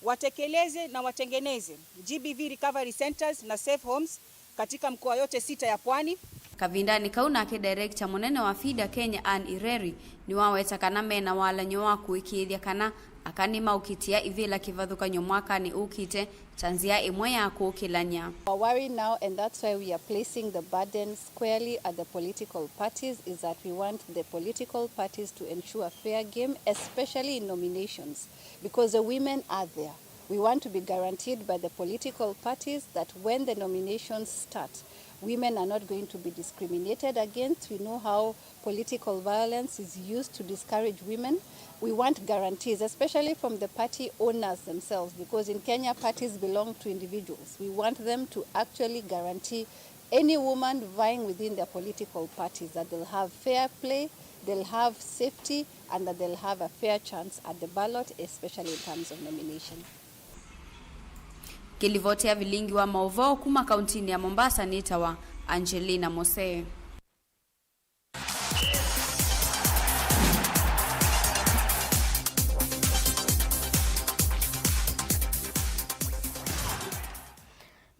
watekeleze na watengeneze G B V recovery centers na safe homes katika mkoa yote sita ya pwani. Kavindanĩ kau nake director mũnene wa FIDA Kenya Anne Ireri nĩwaweta kana mena walany'o wa kũĩkĩĩthya kana aka nĩmaũkitĩa ivĩla kĩvathũkany'o mwakanĩ ũkĩte ta nzĩa ĩmwe ya kũkĩlany'a. Our worry now, and that's why we are placing the burden squarely at the political parties, is that we want the political parties to ensure fair game, especially in nominations, because the women are there. We want to be guaranteed by the political parties that when the nominations start, women are not going to be discriminated against. We know how political violence is used to discourage women. We want guarantees, especially from the party owners themselves, because in Kenya, parties belong to individuals. We want them to actually guarantee any woman vying within their political parties that they'll have fair play, they'll have safety, and that they'll have a fair chance at the ballot, especially in terms of nomination. Kĩlivoti ya vilingi wa maũvoo kuma kauntinĩ ya Mombasa nĩtawa Angelina Mose.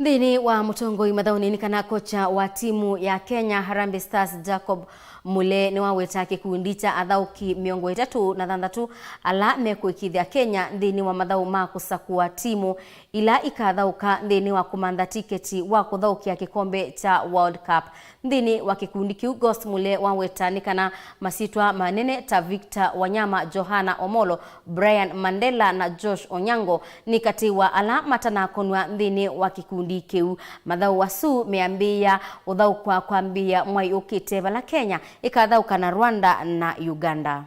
Nthĩnĩ wa mũtongoi mathaũnĩ nĩ kana kocha wa timu ya Kenya Harambee Stars Jacob Mule nĩwaweta kĩkundi kya athaũki mĩongo ĩtatũ na thanthatũ ala mekũĩkĩĩthya Kenya nthĩnĩ wa mathaũ ma kũsakũa timu ila ikathaũka nthĩnĩ wa kũmantha tiketi wa kũthaũkĩa kĩkombe kya World Cup. Nthĩnĩ wa kĩkundi kĩu, Ghost Mule waweta nĩ kana masyĩtwa manene ta Victor Wanyama, Johana Omolo, Brian Mandela na Josh Onyango nĩ katĩ wa ala matanakonw'a nthĩnĩ wa kĩkundi kĩu. Mathaũ asu meambĩĩa ũthaũkwa kwambĩĩa mwai ũkĩte vala Kenya ĩkathaũka na Rwanda na Uganda.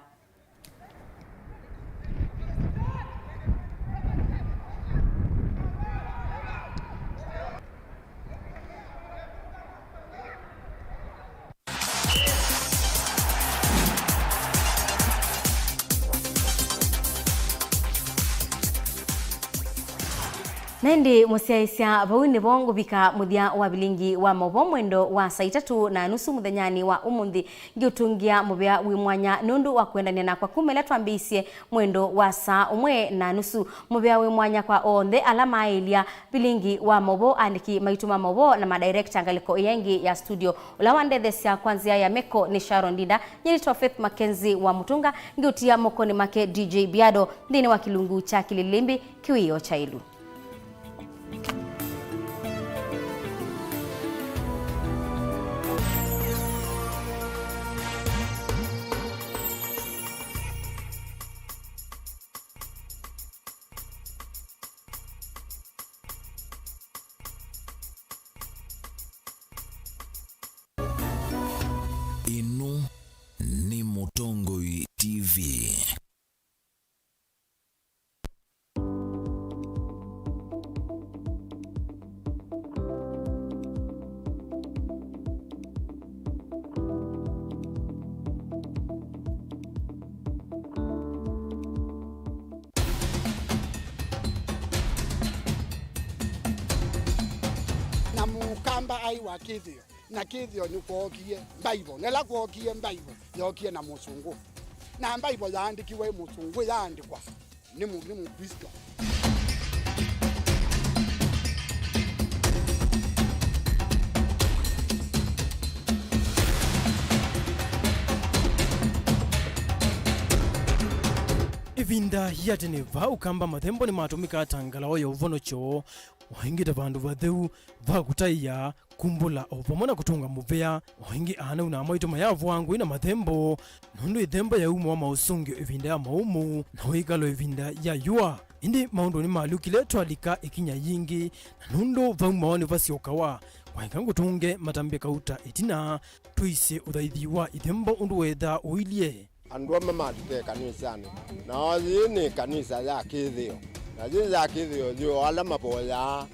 Na ĩndĩ mũsyaĩĩsya, vau nĩvo ngũvika mũthya wa vilingi wa maũvoo mwendo wa saa itatũ na nusu mũthenyanĩ wa ũmũnthĩ. Ngĩũtũngĩa mũvea wĩ mwanya nũndũ wa kũendany'a nakwa kuma ĩla twambĩĩisye mwendo wa saa ũmwe na nusu. Mũvea wĩ mwanya kwa onthe ala maaĩlya vilingi wa maũvoo, aandĩki maitũ ma maũvoo na madirector ngalĩko ĩya ĩngĩ ya studio. Ũla wandetheesya kwa nzĩa ya meko nĩ Sharon Ndinda. Nyie nĩtawa Faith Mackenzie wa Mũtũnga, ngĩũtia mokonĩ make D J Biado nthĩnĩ wa kĩlungu kya Kĩlĩlĩmbĩ, kĩwĩoo kya ĩlu. Ĩno nĩ Mũtongoi T V. Na Mũkamba aĩ wa kĩthĩo, na kĩthĩo nĩkwookie Mbaivo, na ĩla kwookie Mbaivo, yookie na Mũsũngũ, na Mbaivo yaandĩkiwe ĩ Mũsũngũ, yaandĩkwa nĩ mũ-, nĩ Mũklĩsto. Ĩvinda ya tene, va Ũkamba, mathembo nĩmatũmĩkaa ta ngalao ya ũvonokyo, o ĩngĩ ta vandũ vatheu va kũtaĩa, kumbũla, o vamwe na kũtũnga mũvea. O ĩngĩ, aanau na amaitũ mayavũaa ngũĩ na mathembo, nũndũ ĩthembo yaĩ umo wa maũsũngĩo ĩvinda ya maũmũ, na wĩkalo ĩvinda ya yũa. Ĩndĩ maũndũ nĩmalyũkile twalika ĩkinya yĩngĩ, na nũndũ vau maonĩ vasyokawa, kwaeka ngũtũnge matambya kauta ĩtina, tũisye ũthaithi wa ĩthembo ũndũ weethaa ũilyĩ. Andũ amwe malika ĩkanisanĩ, nao yĩĩ nĩ ĩkanisa ya kĩthĩo, na yĩĩ ya kĩthĩo yĩ o ala mavoyaa,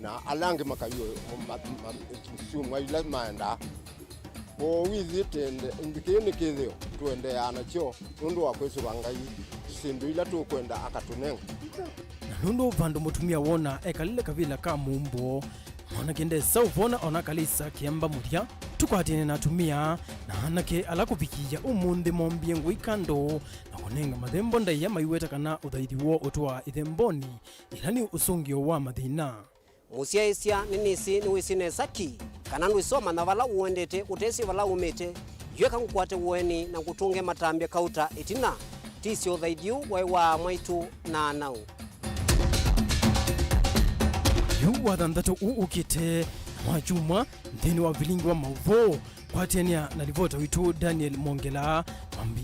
na ala angĩ makayũ ma-, ma-, syumwa ila maendaa. Kwoou ithyĩ tũende, kĩĩ nĩ kĩthĩo, tũendeeaa nakyo nũndũ wa kwĩsũva Ngai syĩndũ ila tũkwenda akatũnenga. Na nũndũ vandũ mũtumĩa wona ekalile kavĩla ka mũmbo, mwanake ndesa ũvona ona kalĩsa kĩamba mũthya. Tũkwatĩane na atumĩa na anake ala kũvikĩĩa ũmũnthĩ mombie ngũi kando na kũnenga mathembo ndaĩa maiweta kana ũthaithi woo ũtwaa ĩthembonĩ, ĩla nĩ ũsũngĩo wa mathĩna. Mũsyaĩĩsya, nĩnĩsĩ nĩwĩsĩ nesa ki kana ndwĩsa ũmanya vala ũendete ũtesĩ vala umĩte. Yu eka ngũkwate ũeni na ngũtũnge matambya kauta ĩtina. Tĩsya ũthaithi ũũ waĩ wa amaitũ na anau. Yu wa thanthatũ ũũ ũkĩte na wa kyumwa nthĩnĩ wa vilingi wa maũvoo, kwatĩanĩa na livota witũ Daniel Mwongela, wambĩĩa